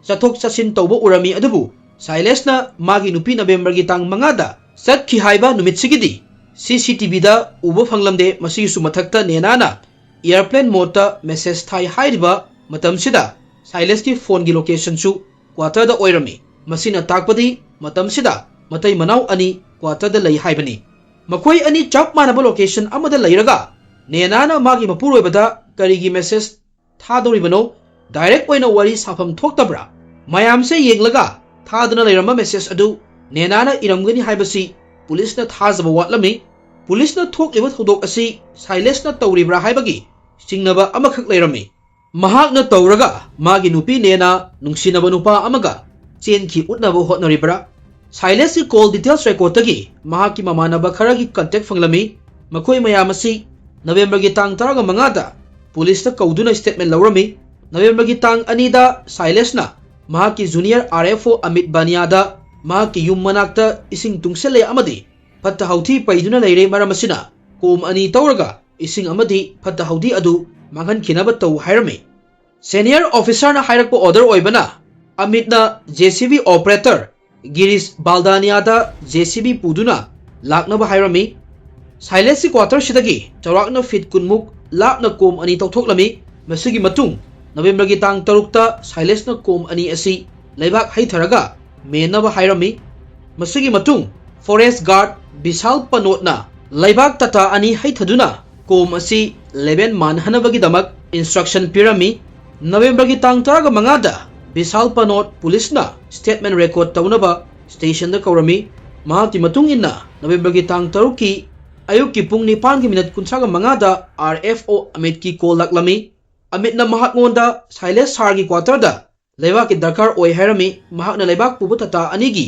ꯆꯠꯊꯣꯛ ꯆꯠꯁꯤꯟ ꯇꯧꯕ ꯎꯔꯝꯃꯤ, ꯑꯗꯨꯕꯨ ꯁꯥꯏꯂꯦꯁꯅ ꯃꯥꯒꯤ ꯅꯨꯄꯤ ꯅꯕꯦꯝꯕꯔꯒꯤ ꯇꯥꯡ ꯃꯉꯥꯗ ꯆꯠꯈꯤ ꯍꯥꯏꯕ ꯅꯨꯃꯤꯠꯁꯤꯒꯤꯗꯤ ꯁꯤ ꯁꯤ ꯇꯤ ꯚꯤꯗ ꯎꯕ ꯐꯪꯂꯝꯗꯦ꯫ ꯃꯁꯤꯒꯤꯁꯨ ꯃꯊꯛꯇ ꯅꯦꯅꯥꯅ ꯑꯦꯌꯔꯄ꯭ꯂꯦꯟ ꯃꯣꯗꯇ ꯃꯦꯁꯦꯖ ꯊꯥꯏ ꯍꯥꯏꯔꯤꯕ ꯃꯇꯝꯁꯤꯗ ꯁꯥꯏꯂꯦꯁꯀꯤ ꯐꯣꯟꯒꯤ ꯂꯣꯀꯦꯁꯟꯁꯨ ꯀ꯭ꯋꯥꯇꯔꯗ ꯑꯣꯏꯔꯝꯃꯤ꯫ ꯃꯁꯤꯅ ꯇꯥꯛꯄꯗꯤ ꯃꯇꯝꯁꯤꯗ ꯃꯇꯩ ꯃꯅꯥꯎ ꯑꯅꯤ ꯀ꯭ꯋꯥꯇꯔꯗ ꯂꯩ ꯍꯥꯏꯕꯅꯤ꯫ ꯃꯈꯣꯏ ꯑꯅꯤ ꯆꯞ ꯃꯥꯟꯅꯕ ꯂꯣꯀꯦꯁꯟ ꯑꯃꯗ ꯂꯩꯔꯒ ꯅꯦꯅꯥꯅ ꯃꯥꯒꯤ ꯃꯄꯨꯔꯣꯏꯕꯗ ꯀꯔꯤꯒꯤ ꯃꯦꯁꯦꯖ ꯊꯥꯗꯧꯔꯤꯕꯅꯣ? ꯗꯥꯏꯔꯦꯛ ꯑꯣꯏꯅ ꯋꯥꯔꯤ ꯁꯥꯐꯝ ꯊꯣꯛꯇꯕ꯭ꯔꯥ? ꯃꯌꯥꯝꯁꯦ ꯌꯦꯡꯂꯒ ꯊꯥꯗꯨꯅ ꯂꯩꯔꯝꯕ ꯃꯦꯁꯦꯖ ꯑꯗꯨ ꯅꯦꯅꯥꯅ ꯏꯔꯝꯒꯅꯤ ꯍꯥꯏꯕꯁꯤ ꯄꯨꯂꯤꯁꯅ ꯊꯥꯖꯕ ꯋꯥꯠꯂꯝꯃꯤ꯫ ꯄꯨꯂꯤꯁꯅ ꯊꯣꯛꯂꯤꯕ ꯊꯧꯗꯣꯛ ꯑꯁꯤ ꯁꯥꯏꯂꯦꯁꯅ ꯇꯧꯔꯤꯕ꯭ꯔꯥ ꯍꯥꯏꯕꯒꯤ ꯆꯤꯡꯅꯕ ꯑꯃꯈꯛ ꯂꯩꯔꯝꯃꯤ꯫ ꯃꯍꯥꯛꯅ ꯇꯧꯔꯒ ꯃꯥꯒꯤ ꯅꯨꯄꯤ ꯅꯦꯅꯥ ꯅꯨꯡꯁꯤꯅꯕ ꯅꯨꯄꯥ ꯑꯃꯒ ꯆꯦꯟꯈꯤ ꯎꯠꯅꯕ ꯍꯣꯠꯅꯔꯤꯕ꯭ꯔꯥ? ꯁꯥꯏꯂꯦꯁꯀꯤ ꯀꯣꯜ ꯗꯤꯇꯦꯜꯁ ꯔꯦꯀꯣꯔꯗꯇꯒꯤ ꯃꯍꯥꯛꯀꯤ ꯃꯃꯥꯟꯅꯕ ꯈꯔꯒꯤ ꯀꯟꯇꯦꯛ ꯐꯪꯂꯝꯃꯤ꯫ ꯃꯈꯣꯏ ꯃꯌꯥꯝ ꯑꯁꯤ ꯅꯕꯦꯝꯕꯔꯒꯤ ꯇꯥꯡ ꯇꯔꯥꯃꯉꯥꯗ ꯄꯨꯂꯤꯁꯇ ꯀꯧꯗꯨꯅ ꯁ꯭ꯇꯦꯠꯃꯦꯟ ꯂꯧꯔꯝꯃꯤ꯫ ꯅꯕꯦꯝꯕꯔꯒꯤ ꯇꯥꯡ ꯑꯅꯤꯗ ꯁꯥꯏꯂꯦꯁꯅ ꯃꯍꯥꯛꯀꯤ junior R F O Amit ꯕꯥꯅꯤꯌꯥꯗ ꯃꯍꯥꯛꯀꯤ ꯌꯨꯝ ꯃꯅꯥꯛꯇ ꯏꯁꯤꯡ ꯇꯨꯡꯁꯤꯜꯂꯦ ꯑꯃꯗꯤ ꯐꯠꯇ ꯍꯥꯎꯊꯤ ꯄꯩꯗꯨꯅ ꯂꯩꯔꯦ, ꯃꯔꯝ ꯑꯁꯤꯅ ꯀꯣꯝ ꯑꯅꯤ ꯇꯧꯔꯒ ꯏꯁꯤꯡ ꯑꯃꯗꯤ ꯐꯠꯇ ꯍꯥꯎꯊꯤ ꯑꯗꯨ ꯃꯥꯡꯍꯟꯈꯤꯅꯕ ꯇꯧ ꯍꯥꯏꯔꯝꯃꯤ꯫ ꯁꯦꯅꯤꯌꯔ ꯑꯣꯐꯤꯁꯥꯔꯅ ꯍꯥꯏꯔꯛꯄ ꯑꯣꯔꯗꯔ ꯑꯣꯏꯕꯅ ꯑꯃꯤꯠꯅ J C B operator Girish ꯕꯥꯜꯗꯥꯅꯤꯌꯥꯗ ꯖꯦ ꯁꯤ ꯕꯤ ꯄꯨꯗꯨꯅ ꯂꯥꯛꯅꯕ ꯍꯥꯏꯔꯝꯃꯤ꯫ ꯁꯥꯏꯂꯦꯁꯀꯤ ꯀ꯭ꯋꯥꯇꯔꯁꯤꯗꯒꯤ ꯆꯥꯎꯔꯥꯛꯅ ꯐꯤꯠ ꯀꯨꯟꯃꯨꯛ ꯂꯥꯞꯅ ꯀꯣꯝ ꯑꯅꯤ ꯇꯧꯊꯣꯛꯂꯝꯃꯤ꯫ ꯃꯁꯤꯒꯤ ꯃꯇꯨꯡ ꯅꯕꯦꯝꯕꯔꯒꯤ ꯇꯥꯡ ꯇꯔꯨꯛꯇ ꯁꯥꯏꯂꯦꯁꯅ ꯀꯣꯝ ꯑꯅꯤ ꯑꯁꯤ ꯂꯩꯕꯥꯛ ꯍꯩꯊꯔꯒ ꯃꯦꯟꯅꯕ ꯍꯥꯏꯔꯝꯃꯤ꯫ ꯃꯁꯤꯒꯤ ꯃꯇꯨꯡ ꯐꯣꯔꯦꯁ ꯒꯥꯔꯗ ꯕꯤꯁꯥꯜ ꯄꯅꯣꯠꯅ ꯂꯩꯕꯥꯛ ꯇꯇꯥ ꯑꯅꯤ ꯍꯩꯊꯗꯨꯅ ꯀꯣꯝ ꯑꯁꯤ ꯂꯦꯕꯦꯟ ꯃꯥꯟꯍꯟꯅꯕꯒꯤꯗꯃꯛ ꯏꯟꯁꯇ꯭ꯔꯛꯁꯟ ꯄꯤꯔꯝꯃꯤ꯫ ꯅꯕꯦꯝꯕꯔꯒꯤ ꯇꯥꯡ ꯇꯔꯥꯃꯉꯥꯗ ꯕꯤꯁꯥꯜ ꯄꯅꯣꯠ ꯄꯨꯂꯤꯁꯅ ꯁ꯭ꯇꯦꯠꯃꯦꯟ ꯔꯦꯀꯣꯔꯗ ꯇꯧꯅꯕ ꯁ꯭ꯇꯦꯁꯟꯗ ꯀꯧꯔꯝꯃꯤ꯫ ꯃꯍꯥꯛꯀꯤ ꯃꯇꯨꯡ ꯏꯟꯅ ꯅꯕꯦꯝꯕꯔꯒꯤ ꯇꯥꯡ ꯇꯔꯨꯛꯀꯤ ꯑꯌꯨꯛꯀꯤ ꯄꯨꯡ ꯅꯤꯄꯥꯟꯒꯤ ꯃꯤꯅꯠ ꯀꯨꯟꯊ꯭ꯔꯥꯒ ꯃꯉꯥꯗ ꯑꯥꯔ ꯑꯦꯐ ꯑꯣ ꯑꯃꯤꯠꯀꯤ ꯀꯣꯜ ꯂꯥꯛꯂꯝꯃꯤ꯫ ꯑꯃꯤꯠꯅ ꯃꯍꯥꯛꯉꯣꯟꯗ ꯁꯥꯏꯂꯦꯁ ꯁꯥꯔꯒꯤ ꯀ꯭ꯋꯥꯇꯔꯗ ꯂꯩꯕꯥꯛꯀꯤ ꯗꯔꯀꯥꯔ ꯑꯣꯏ ꯍꯥꯏꯔꯝꯃꯤ꯫ ꯃꯍꯥꯛꯅ ꯂꯩꯕꯥꯛ ꯄꯨꯕ ꯇꯇꯥ ꯑꯅꯤꯒꯤ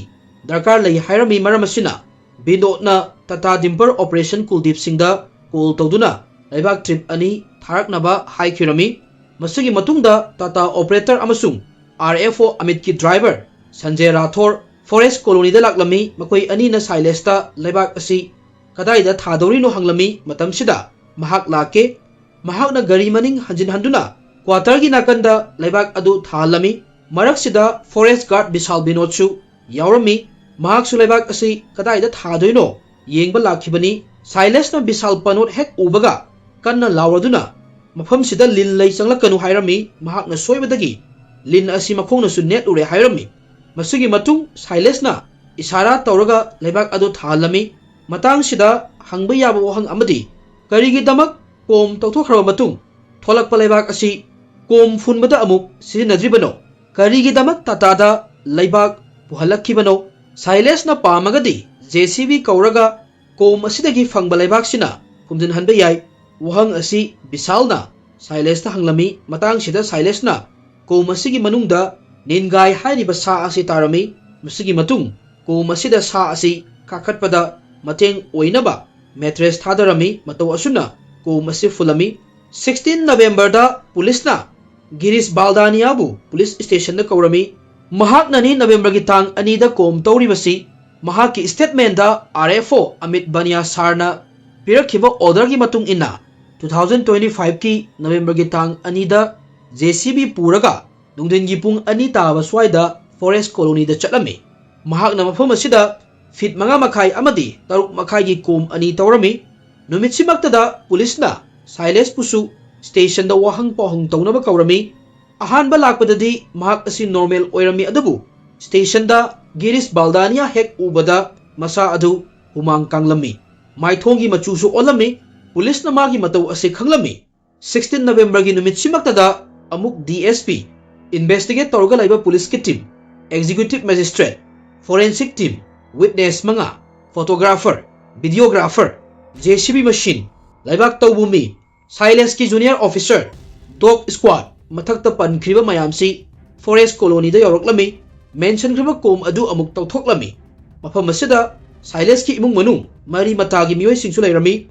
ꯗꯔꯀꯥꯔ ꯂꯩ ꯍꯥꯏꯔꯝꯃꯤ꯫ ꯃꯔꯝ ꯑꯁꯤꯅ ꯕꯤꯅꯣꯗꯅ ꯇꯇꯥ ꯗꯤꯝꯄꯔ ꯑꯣꯄꯔꯦꯁꯟ ꯀꯨꯜꯗꯤꯞ ꯁꯤꯡꯗ ꯀꯣꯜ ꯇꯧꯗꯨꯅ ꯂꯩꯕꯥꯛ ꯇ꯭ꯔꯤꯞ ꯑꯅꯤ ꯊꯥꯔꯛꯅꯕ ꯍꯥꯏꯈꯤꯔꯝꯃꯤ꯫ ꯃꯁꯤꯒꯤ ꯃꯇꯨꯡꯗ ꯇꯇꯥ ꯑꯣꯄꯔꯦꯇꯔ ꯑꯃꯁꯨꯡ ꯑꯥꯔ ꯑꯦꯐ ꯑꯣ ꯑꯃꯤꯠꯀꯤ ꯗ꯭ꯔꯥꯏꯚꯔ ꯁꯟꯖꯦ ꯔꯥꯊꯣꯔ ꯐꯣꯔꯦꯁ ꯀꯣꯂꯣꯅꯤꯗ ꯂꯥꯛꯂꯝꯃꯤ꯫ ꯃꯈꯣꯏ ꯑꯅꯤꯅ ꯁꯥꯏꯂꯦꯁꯇ ꯂꯩꯕꯥꯛ ꯑꯁꯤ ꯀꯗꯥꯏꯗ ꯊꯥꯗꯧꯔꯤꯅꯣ ꯍꯪꯂꯝꯃꯤ꯫ ꯃꯇꯝꯁꯤꯗ ꯃꯍꯥꯛ ꯂꯥꯛꯀꯦ꯫ ꯃꯍꯥꯛꯅ ꯒꯥꯔꯤ ꯃꯅꯤꯡ ꯍꯟꯖꯤꯟꯍꯟꯗꯨꯅ ꯀ꯭ꯋꯥꯇꯔꯒꯤ ꯅꯥꯀꯟꯗ ꯂꯩꯕꯥꯛ ꯑꯗꯨ ꯊꯥꯍꯜꯂꯝꯃꯤ꯫ ꯃꯔꯛꯁꯤꯗ ꯐꯣꯔꯦꯁ ꯒꯥꯔꯗ ꯕꯤꯁꯥꯜ ꯕꯤꯅꯣꯗꯁꯨ ꯌꯥꯎꯔꯝꯃꯤ꯫ ꯃꯍꯥꯛꯁꯨ ꯂꯩꯕꯥꯛ ꯑꯁꯤ ꯀꯗꯥꯏꯗ ꯊꯥꯗꯣꯏꯅꯣ ꯌꯦꯡꯕ ꯂꯥꯛꯈꯤꯕꯅꯤ꯫ ꯁꯥꯏꯂꯦꯁꯅ ꯕꯤꯁꯥꯜ ꯄꯅꯣꯠ ꯍꯦꯛ ꯎꯕꯒ ꯀꯟꯅ ꯂꯥꯎꯔꯗꯨꯅ ꯃꯐꯝꯁꯤꯗ ꯂꯤꯟ ꯂꯩ ꯆꯪꯂꯛꯀꯅꯨ ꯍꯥꯏꯔꯝꯃꯤ꯫ ꯃꯍꯥꯛꯅ ꯁꯣꯏꯕꯗꯒꯤ ꯂꯤꯟ ꯑꯁꯤ ꯃꯈꯣꯡꯅꯁꯨ ꯅꯦꯠꯂꯨꯔꯦ ꯍꯥꯏꯔꯝꯃꯤ꯫ ꯃꯁꯤꯒꯤ ꯃꯇꯨꯡ ꯁꯥꯏꯂꯦꯁꯅ ꯏꯁꯥꯔꯥ ꯇꯧꯔꯒ ꯂꯩꯕꯥꯛ ꯑꯗꯨ ꯊꯥꯍꯜꯂꯝꯃꯤ꯫ ꯃꯇꯥꯡꯁꯤꯗ ꯍꯪꯕ ꯌꯥꯕ ꯋꯥꯍꯪ ꯑꯃꯗꯤ, ꯀꯔꯤꯒꯤꯗꯃꯛ ꯀꯣꯝ ꯇꯧꯊꯣꯛꯈ꯭ꯔꯕ ꯃꯇꯨꯡ ꯊꯣꯛꯂꯛꯄ ꯂꯩꯕꯥꯛ ꯑꯁꯤ ꯀꯣꯝ ꯐꯨꯟꯕꯗ ꯑꯃꯨꯛ ꯁꯤꯖꯤꯟꯅꯗ꯭ꯔꯤꯕꯅꯣ? ꯀꯔꯤꯒꯤꯗꯃꯛ ꯇꯥꯇꯥꯗ ꯂꯩꯕꯥꯛ ꯄꯨꯍꯜꯂꯛꯈꯤꯕꯅꯣ? ꯁꯥꯏꯂꯦꯁꯅ ꯄꯥꯝꯃꯒꯗꯤ ꯖꯦ ꯁꯤ ꯕꯤ ꯀꯧꯔꯒ ꯀꯣꯝ ꯑꯁꯤꯗꯒꯤ ꯐꯪꯕ ꯂꯩꯕꯥꯛꯁꯤꯅ ꯐꯨꯝꯖꯤꯟꯍꯟꯕ ꯌꯥꯏ꯫ ꯋꯥꯍꯪ ꯑꯁꯤ ꯕꯤꯁꯥꯜꯅ ꯁꯥꯏꯂꯦꯁꯇ ꯍꯪꯂꯝꯃꯤ꯫ ꯃꯇꯥꯡꯁꯤꯗ ꯁꯥꯏꯂꯦꯁꯅ ꯀꯣꯝ ꯑꯁꯤꯒꯤ ꯃꯅꯨꯡꯗ ꯅꯤꯟꯒꯥꯏ ꯍꯥꯏꯔꯤꯕ ꯁꯥ ꯑꯁꯤ ꯇꯥꯔꯝꯃꯤ꯫ ꯃꯁꯤꯒꯤ ꯃꯇꯨꯡ ꯀꯣꯝ ꯑꯁꯤꯗ ꯁꯥ ꯑꯁꯤ ꯀꯥꯈꯠꯄꯗ ꯃꯇꯦꯡ ꯑꯣꯏꯅꯕ ꯃꯦꯇ꯭ꯔꯦꯁ ꯊꯥꯗꯔꯝꯃꯤ꯫ ꯃꯇꯧ ꯑꯁꯨꯝꯅ ꯀꯣꯝ ꯑꯁꯤ ꯐꯨꯜꯂꯝꯃꯤ꯫ ꯁꯤꯛꯁꯇꯤꯟ ꯅꯕꯦꯝꯕꯔꯗ ꯄꯨꯂꯤꯁꯅ ꯒꯤꯔꯤꯁ ꯕꯥꯜꯗꯥꯅꯤꯌꯥꯕꯨ ꯄꯨꯂꯤꯁ ꯁ꯭ꯇꯦꯁꯟꯗ ꯀꯧꯔꯝꯃꯤ꯫ ꯃꯍꯥꯛꯅꯅꯤ ꯅꯕꯦꯝꯕꯔꯒꯤ ꯇꯥꯡ ꯑꯅꯤꯗ ꯀꯣꯝ ꯇꯧꯔꯤꯕꯁꯤ꯫ ꯃꯍꯥꯛꯀꯤ ꯁ꯭ꯇꯦꯠꯃꯦꯟꯗ ꯑꯥꯔ ꯑꯦꯐ ꯑꯣ ꯑꯃꯤꯠ ꯕꯅꯤꯌꯥ ꯁꯥꯔꯅ ꯄꯤꯔꯛꯈꯤꯕ ꯑꯣꯔꯗꯔꯒꯤ ꯃꯇꯨꯡ ꯏꯟꯅ, ꯇꯨ ꯊꯥꯎꯖꯟ ꯇ꯭ꯋꯦꯟꯇꯤ ꯐꯥꯏꯚꯀꯤ ꯅꯕꯦꯝꯕꯔꯒꯤ ꯇꯥꯡ ꯑꯅꯤꯗ ꯖꯦ ꯁꯤ ꯕꯤ ꯄꯨꯔꯒ ꯅꯨꯡꯊꯤꯟꯒꯤ ꯄꯨꯡ ꯑꯅꯤ ꯇꯥꯕ ꯁ꯭ꯋꯥꯏꯗ ꯐꯣꯔꯦꯁ ꯀꯣꯂꯣꯅꯤꯗ ꯆꯠꯂꯝꯃꯤ꯫ ꯃꯍꯥꯛꯅ ꯃꯐꯝ ꯑꯁꯤꯗ ꯐꯤꯠ ꯃꯉꯥ ꯃꯈꯥꯏ ꯑꯃꯗꯤ ꯇꯔꯨꯛ ꯃꯈꯥꯏꯒꯤ ꯀꯣꯝ ꯑꯅꯤ ꯇꯧꯔꯝꯃꯤ꯫ ꯅꯨꯃꯤꯠꯁꯤꯃꯛꯇꯗ ꯄꯨꯂꯤꯁꯅ ꯁꯥꯏꯂꯦꯁꯄꯨꯁꯨ ꯁ꯭ꯇꯦꯁꯟꯗ ꯋꯥꯍꯪ ꯄꯥꯎꯍꯪ ꯇꯧꯅꯕ ꯀꯧꯔꯝꯃꯤ꯫ ꯑꯍꯥꯟꯕ ꯂꯥꯛꯄꯗꯗꯤ ꯃꯍꯥꯛ ꯑꯁꯤ ꯅꯣꯔꯃꯦꯜ ꯑꯣꯏꯔꯝꯃꯤ, ꯑꯗꯨꯕꯨ ꯁ꯭ꯇꯦꯁꯟꯗ ꯒꯤꯔꯤꯁ ꯕꯥꯜꯗꯥꯅꯤꯌꯥ ꯍꯦꯛ ꯎꯕꯗ ꯃꯁꯥ ꯑꯗꯨ ꯍꯨꯃꯥꯡ ꯀꯥꯡꯂꯝꯃꯤ꯫ ꯃꯥꯏꯊꯣꯡꯒꯤ ꯃꯆꯨꯁꯨ ꯑꯣꯜꯂꯝꯃꯤ꯫ ꯄꯨꯂꯤꯁꯅ ꯃꯥꯒꯤ ꯃꯇꯧ ꯑꯁꯤ ꯈꯪꯂꯝꯃꯤ꯫ ꯁꯤꯛꯁꯇꯤꯟ ꯅꯕꯦꯝꯕꯔꯒꯤ ꯅꯨꯃꯤꯠꯁꯤꯃꯛꯇꯗ ꯑꯃꯨꯛ ꯗꯤ ꯑꯦꯁ ꯄꯤ, ꯏꯟꯚꯦꯁꯇꯤꯒꯦꯠ ꯇꯧꯔꯒ ꯂꯩꯕ ꯄꯨꯂꯤꯁꯀꯤ team, executive magistrate, forensic team, witness ꯃꯉꯥ, photographer, videographer, J C B machine, ꯂꯩꯕꯥꯛ ꯇꯧꯕ ꯃꯤ, ꯁꯥꯏꯂꯦꯁꯀꯤ ꯖꯨꯅꯤꯌꯔ ꯑꯣꯐꯤꯁꯔ, ꯗꯣꯒ ꯁ꯭ꯀ꯭ꯋꯥꯗ, ꯃꯊꯛꯇ ꯄꯟꯈ꯭ꯔꯤꯕ ꯃꯌꯥꯝꯁꯤ ꯐꯣꯔꯦꯁ ꯀꯣꯂꯣꯅꯤꯗ ꯌꯧꯔꯛꯂꯝꯃꯤ꯫ ꯃꯦꯟꯁꯟꯈ꯭ꯔꯤꯕ ꯀꯣꯝ ꯑꯗꯨ ꯑꯃꯨꯛ ꯇꯧꯊꯣꯛꯂꯝꯃꯤ꯫ ꯃꯐꯝ ꯑꯁꯤꯗ ꯁꯥꯏꯂꯦꯁꯀꯤ ꯏꯃꯨꯡ ꯃꯅꯨꯡ, ꯃꯔꯤ ꯃꯇꯥꯒꯤ ꯃꯤꯑꯣꯏꯁꯤꯡꯁꯨ ꯂꯩꯔꯝꯃꯤ꯫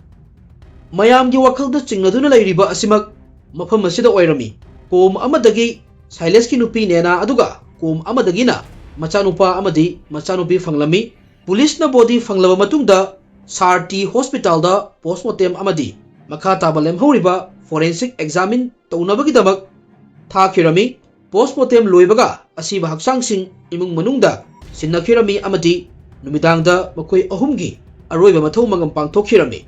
ꯃꯌꯥꯝꯒꯤ ꯋꯥꯈꯜꯗ ꯆꯤꯡꯅꯗꯨꯅ ꯂꯩꯔꯤꯕ ꯑꯁꯤꯃꯛ ꯃꯐꯝ ꯑꯁꯤꯗ ꯑꯣꯏꯔꯝꯃꯤ꯫ ꯀꯣꯝ ꯑꯃꯗꯒꯤ ꯁꯥꯏꯂꯦꯁꯀꯤ ꯅꯨꯄꯤ ꯅꯦꯅꯥ ꯑꯗꯨꯒ ꯀꯣꯝ ꯑꯃꯗꯒꯤꯅ ꯃꯆꯥꯅꯨꯄꯥ ꯑꯃꯗꯤ ꯃꯆꯥꯅꯨꯄꯤ ꯐꯪꯂꯝꯃꯤ꯫ ꯄꯨꯂꯤꯁꯅ ꯕꯣꯗꯤ ꯐꯪꯂꯕ ꯃꯇꯨꯡꯗ ꯁꯥꯔ ꯇꯤ ꯍꯣꯁꯄꯤꯇꯥꯜꯗ ꯄꯣꯁꯃꯣꯔꯇꯦꯝ ꯑꯃꯗꯤ ꯃꯈꯥ ꯇꯥꯕ ꯂꯦꯝꯍꯧꯔꯤꯕ ꯐꯣꯔꯦꯟꯁꯤꯛ ꯑꯦꯛꯖꯥꯃꯤꯟ ꯇꯧꯅꯕꯒꯤꯗꯃꯛ ꯊꯥꯈꯤꯔꯝꯃꯤ꯫ ꯄꯣꯁꯃꯣꯔꯇꯦꯝ ꯂꯣꯏꯕꯒ ꯑꯁꯤꯕ ꯍꯛꯆꯥꯡꯁꯤꯡ ꯏꯃꯨꯡ ꯃꯅꯨꯡꯗ ꯁꯤꯟꯅꯈꯤꯔꯝꯃꯤ ꯑꯃꯗꯤ ꯅꯨꯃꯤꯗꯥꯡꯗ ꯃꯈꯣꯏ ꯑꯍꯨꯝꯒꯤ ꯑꯔꯣꯏꯕ ꯃꯊꯧ ꯃꯉꯝ ꯄꯥꯡꯊꯣꯛꯈꯤꯔꯝꯃꯤ꯫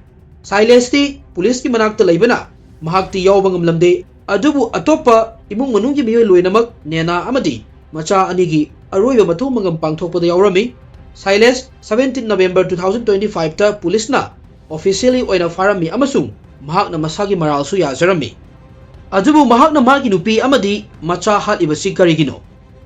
ꯁꯥꯏꯂꯦꯁꯇꯤ ꯄꯨꯂꯤꯁꯀꯤ ꯃꯅꯥꯛꯇ ꯂꯩꯕꯅ ꯃꯍꯥꯛꯇꯤ ꯌꯥꯎꯕ ꯉꯝꯂꯝꯗꯦ, ꯑꯗꯨꯕꯨ ꯑꯇꯣꯞꯄ ꯏꯃꯨꯡ ꯃꯅꯨꯡꯒꯤ ꯃꯤꯑꯣꯏ ꯂꯣꯏꯅꯃꯛ ꯅꯦꯅꯥ ꯑꯃꯗꯤ ꯃꯆꯥ ꯑꯅꯤꯒꯤ ꯑꯔꯣꯏꯕ ꯃꯊꯧ ꯃꯉꯝ ꯄꯥꯡꯊꯣꯛꯄꯗ ꯌꯥꯎꯔꯝꯃꯤ꯫ Sailesh seventeen November two thousand twenty ꯐꯥꯏꯚꯇ ꯄꯨꯂꯤꯁꯅ ꯑꯣꯐꯤꯁꯤꯌꯦꯜꯂꯤ ꯑꯣꯏꯅ ꯐꯥꯔꯝꯃꯤ ꯑꯃꯁꯨꯡ ꯃꯍꯥꯛꯅ ꯃꯁꯥꯒꯤ ꯃꯔꯥꯜꯁꯨ ꯌꯥꯖꯔꯝꯃꯤ꯫ ꯑꯗꯨꯕꯨ ꯃꯍꯥꯛꯅ ꯃꯥꯒꯤ ꯅꯨꯄꯤ ꯑꯃꯗꯤ ꯃꯆꯥ ꯍꯥꯠꯂꯤꯕꯁꯤ ꯀꯔꯤꯒꯤꯅꯣ?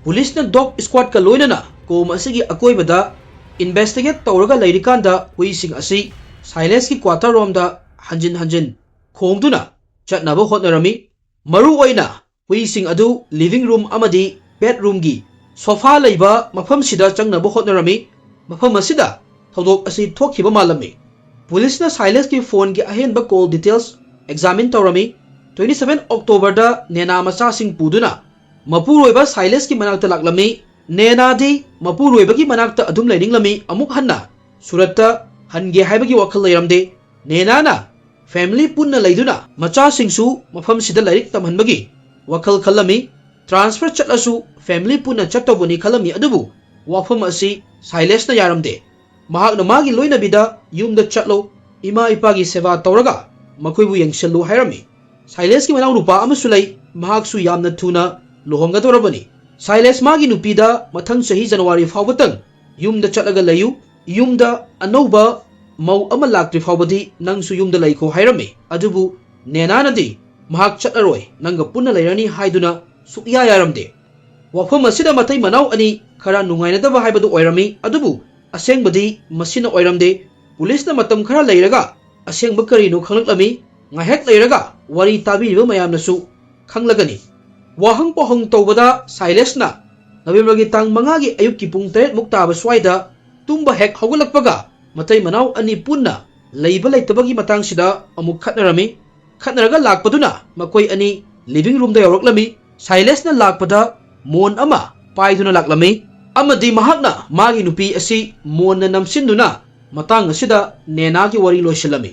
ꯄꯨꯂꯤꯁꯅ ꯗꯣꯒ ꯁ꯭ꯀ꯭ꯋꯥꯗꯀ ꯂꯣꯏꯅꯅ ꯀꯣꯝ ꯑꯁꯤꯒꯤ ꯑꯀꯣꯏꯕꯗ ꯏꯟꯚꯦꯁꯇꯤꯒꯦꯠ ꯇꯧꯔꯒ ꯂꯩꯔꯤꯀꯥꯟꯗ ꯍꯨꯏꯁꯤꯡ ꯑꯁꯤ ꯁꯥꯏꯂꯦꯁꯀꯤ ꯀ꯭ꯋꯥꯇꯔ ꯔꯣꯝꯗ ꯍꯟꯖꯤꯟ ꯍꯟꯖꯤꯟ ꯈꯣꯡꯗꯨꯅ ꯆꯠꯅꯕ ꯍꯣꯠꯅꯔꯝꯃꯤ꯫ ꯃꯔꯨ ꯑꯣꯏꯅ ꯍꯨꯏꯁꯤꯡ ꯑꯗꯨ ꯂꯤꯚꯤꯡ ꯔꯨꯝ ꯑꯃꯗꯤ ꯕꯦꯗꯔꯨꯝꯒꯤ ꯁꯣꯐꯥ ꯂꯩꯕ ꯃꯐꯝꯁꯤꯗ ꯆꯪꯅꯕ ꯍꯣꯠꯅꯔꯝꯃꯤ꯫ ꯃꯐꯝ ꯑꯁꯤꯗ ꯊꯧꯗꯣꯛ ꯑꯁꯤ ꯊꯣꯛꯈꯤꯕ ꯃꯥꯜꯂꯝꯃꯤ꯫ ꯄꯨꯂꯤꯁꯅ ꯁꯥꯏꯂꯦꯁꯀꯤ ꯐꯣꯟꯒꯤ ꯑꯍꯦꯟꯕ ꯀꯣꯜ ꯗꯤꯇꯦꯜꯁ ꯑꯦꯛꯖꯥꯃꯤꯟ ꯇꯧꯔꯝꯃꯤ꯫ ꯇ꯭ꯋꯦꯟꯇꯤ ꯁꯚꯦꯟ ꯑꯣꯛꯇꯣꯕꯔꯗ ꯅꯦꯅꯥ ꯃꯆꯥꯁꯤꯡ ꯄꯨꯗꯨꯅ ꯃꯄꯨꯔꯣꯏꯕ ꯁꯥꯏꯂꯦꯁꯀꯤ ꯃꯅꯥꯛꯇ ꯂꯥꯛꯂꯝꯃꯤ꯫ ꯅꯦꯅꯥꯗꯤ ꯃꯄꯨꯔꯣꯏꯕꯒꯤ ꯃꯅꯥꯛꯇ ꯑꯗꯨꯝ ꯂꯩꯅꯤꯡꯂꯝꯃꯤ꯫ ꯑꯃꯨꯛ ꯍꯟꯅ ꯁꯨꯔꯠꯇ ꯍꯟꯒꯦ ꯍꯥꯏꯕꯒꯤ ꯋꯥꯈꯜ ꯂꯩꯔꯝꯗꯦ꯫ ꯅꯦꯅꯥꯅ ꯐꯦꯃꯤꯂꯤ ꯄꯨꯟꯅ ꯂꯩꯗꯨꯅ ꯃꯆꯥꯁꯤꯡꯁꯨ ꯃꯐꯝꯁꯤꯗ ꯂꯥꯏꯔꯤꯛ ꯇꯝꯍꯟꯕꯒꯤ ꯋꯥꯈꯜ ꯈꯜꯂꯝꯃꯤ꯫ ꯇ꯭ꯔꯥꯟꯁꯐꯔ ꯆꯠꯂꯁꯨ ꯐꯦꯃꯤꯂꯤ ꯄꯨꯟꯅ ꯆꯠꯇꯧꯕꯅꯤ ꯈꯜꯂꯝꯃꯤ, ꯑꯗꯨꯕꯨ ꯋꯥꯐꯝ ꯑꯁꯤ ꯁꯥꯏꯂꯦꯁꯅ ꯌꯥꯔꯝꯗꯦ꯫ ꯃꯍꯥꯛꯅ ꯃꯥꯒꯤ ꯂꯣꯏꯅꯕꯤꯗ "ꯌꯨꯝꯗ ꯆꯠꯂꯣ, ꯏꯃꯥ ꯏꯄꯥꯒꯤ ꯁꯦꯕꯥ ꯇꯧꯔꯒ ꯃꯈꯣꯏꯕꯨ ꯌꯦꯡꯁꯤꯜꯂꯨ" ꯍꯥꯏꯔꯝꯃꯤ꯫ ꯁꯥꯏꯂꯦꯁꯀꯤ ꯃꯅꯥꯎꯅꯨꯄꯥ ꯑꯃꯁꯨ ꯂꯩ, ꯃꯍꯥꯛꯁꯨ ꯌꯥꯝꯅ ꯊꯨꯅ ꯂꯨꯍꯣꯡꯒꯗꯧꯔꯕꯅꯤ꯫ ꯁꯥꯏꯂꯦꯁ ꯃꯥꯒꯤ ꯅꯨꯄꯤꯗ "ꯃꯊꯪ ꯆꯍꯤ ꯖꯅꯋꯥꯔꯤ ꯐꯥꯎꯕꯇꯪ ꯌꯨꯝꯗ ꯆꯠꯂꯒ ꯂꯩꯌꯨ, ꯌꯨꯝꯗ ꯑꯅꯧꯕ ꯃꯧ ꯑꯃ ꯂꯥꯛꯇ꯭ꯔꯤ ꯐꯥꯎꯕꯗꯤ ꯅꯪꯁꯨ ꯌꯨꯝꯗ ꯂꯩꯈꯣ" ꯍꯥꯏꯔꯝꯃꯤ꯫ ꯑꯗꯨꯕꯨ ꯅꯦꯅꯥꯅꯗꯤ "ꯃꯍꯥꯛ ꯆꯠꯂꯔꯣꯏ, ꯅꯪꯒ ꯄꯨꯟꯅ ꯂꯩꯔꯅꯤ" ꯍꯥꯏꯗꯨꯅ ꯁꯨꯛꯌꯥ ꯌꯥꯔꯝꯗꯦ꯫ ꯋꯥꯐꯝ ꯑꯁꯤꯗ ꯃꯇꯩ ꯃꯅꯥꯎ ꯑꯅꯤ ꯈꯔ ꯅꯨꯡꯉꯥꯏꯅꯗꯕ ꯍꯥꯏꯕꯗꯨ ꯑꯣꯏꯔꯝꯃꯤ, ꯑꯗꯨꯕꯨ ꯑꯁꯦꯡꯕꯗꯤ ꯃꯁꯤꯅ ꯑꯣꯏꯔꯝꯗꯦ꯫ ꯄꯨꯂꯤꯁꯅ ꯃꯇꯝ ꯈꯔ ꯂꯩꯔꯒ ꯑꯁꯦꯡꯕ ꯀꯔꯤꯅꯣ ꯈꯪꯂꯛꯂꯝꯃꯤ꯫ ꯉꯥꯏꯍꯥꯛ ꯂꯩꯔꯒ ꯋꯥꯔꯤ ꯇꯥꯕꯤꯔꯤꯕ ꯃꯌꯥꯝꯅꯁꯨ ꯈꯪꯂꯒꯅꯤ꯫ ꯋꯥꯍꯪ ꯄꯥꯎꯍꯪ ꯇꯧꯕꯗ ꯁꯥꯏꯂꯦꯁꯅ ꯅꯕꯦꯝꯕꯔꯒꯤ ꯇꯥꯡ ꯃꯉꯥꯒꯤ ꯑꯌꯨꯛꯀꯤ ꯄꯨꯡ ꯇꯔꯦꯠ ꯃꯨꯛ ꯇꯥꯕ ꯁ꯭ꯋꯥꯏꯗ ꯇꯨꯝꯕ ꯍꯦꯛ ꯍꯧꯒꯠꯂꯛꯄꯒ ꯃꯇꯩ ꯃꯅꯥꯎ ꯑꯅꯤ ꯄꯨꯟꯅ ꯂꯩꯕ ꯂꯩꯇꯕꯒꯤ ꯃꯇꯥꯡꯁꯤꯗ ꯑꯃꯨꯛ ꯈꯠꯅꯔꯝꯃꯤ꯫ ꯈꯠꯅꯔꯒ ꯂꯥꯛꯄꯗꯨꯅ ꯃꯈꯣꯏ ꯑꯅꯤ ꯂꯤꯚꯤꯡ ꯔꯨꯝꯗ ꯌꯧꯔꯛꯂꯝꯃꯤ꯫ ꯁꯥꯏꯂꯦꯁꯅ ꯂꯥꯛꯄꯗ ꯃꯣꯟ ꯑꯃ ꯄꯥꯏꯗꯨꯅ ꯂꯥꯛꯂꯝꯃꯤ ꯑꯃꯗꯤ ꯃꯍꯥꯛꯅ ꯃꯥꯒꯤ ꯅꯨꯄꯤ ꯑꯁꯤ ꯃꯣꯟꯅ ꯅꯝꯁꯤꯟꯗꯨꯅ ꯃꯇꯥꯡ ꯑꯁꯤꯗ ꯅꯦꯅꯥꯒꯤ ꯋꯥꯔꯤ ꯂꯣꯏꯁꯤꯜꯂꯝꯃꯤ꯫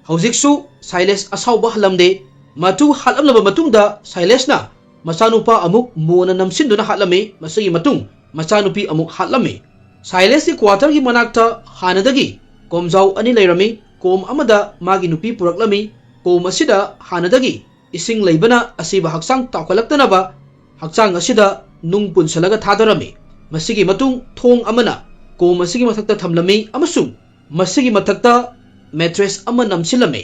ꯍꯧꯖꯤꯛꯁꯨ ꯁꯥꯏꯂꯦꯁ ꯑꯁꯥꯎꯕ ꯍꯜꯂꯝꯗꯦ꯫ ꯃꯗꯨ ꯍꯥꯠꯂꯝꯂꯕ ꯃꯇꯨꯡꯗ ꯁꯥꯏꯂꯦꯁꯅ ꯃꯆꯥꯅꯨꯄꯥ ꯑꯃꯨꯛ ꯃꯣꯟꯅ ꯅꯝꯁꯤꯟꯗꯨꯅ ꯍꯥꯠꯂꯝꯃꯤ꯫ ꯃꯁꯤꯒꯤ ꯃꯇꯨꯡ ꯃꯆꯥꯅꯨꯄꯤ ꯑꯃꯨꯛ ꯍꯥꯠꯂꯝꯃꯤ꯫ ꯁꯥꯏꯂꯦꯁꯀꯤ ꯀ꯭ꯋꯥꯇꯔꯒꯤ ꯃꯅꯥꯛꯇ ꯍꯥꯟꯅꯗꯒꯤ ꯀꯣꯝꯖꯥꯎ ꯑꯅꯤ ꯂꯩꯔꯝꯃꯤ꯫ ꯀꯣꯝ ꯑꯃꯗ ꯃꯥꯒꯤ ꯅꯨꯄꯤ ꯄꯨꯔꯛꯂꯝꯃꯤ꯫ ꯀꯣꯝ ꯑꯁꯤꯗ ꯍꯥꯟꯅꯗꯒꯤ ꯏꯁꯤꯡ ꯂꯩꯕꯅ ꯑꯁꯤꯕ ꯍꯛꯆꯥꯡ ꯇꯥꯎꯈꯠꯂꯛꯇꯅꯕ ꯍꯛꯆꯥꯡ ꯑꯁꯤꯗ ꯅꯨꯡ ꯄꯨꯟꯁꯤꯜꯂꯒ ꯊꯥꯗꯔꯝꯃꯤ꯫ ꯃꯁꯤꯒꯤ ꯃꯇꯨꯡ ꯊꯣꯡ ꯑꯃꯅ ꯀꯣꯝ ꯑꯁꯤꯒꯤ ꯃꯊꯛꯇ ꯊꯝꯂꯝꯃꯤ ꯑꯃꯁꯨꯡ ꯃꯁꯤꯒꯤ ꯃꯊꯛꯇ ꯃꯦꯇ꯭ꯔꯦꯁ ꯑꯃ ꯅꯝꯁꯤꯜꯂꯝꯃꯤ꯫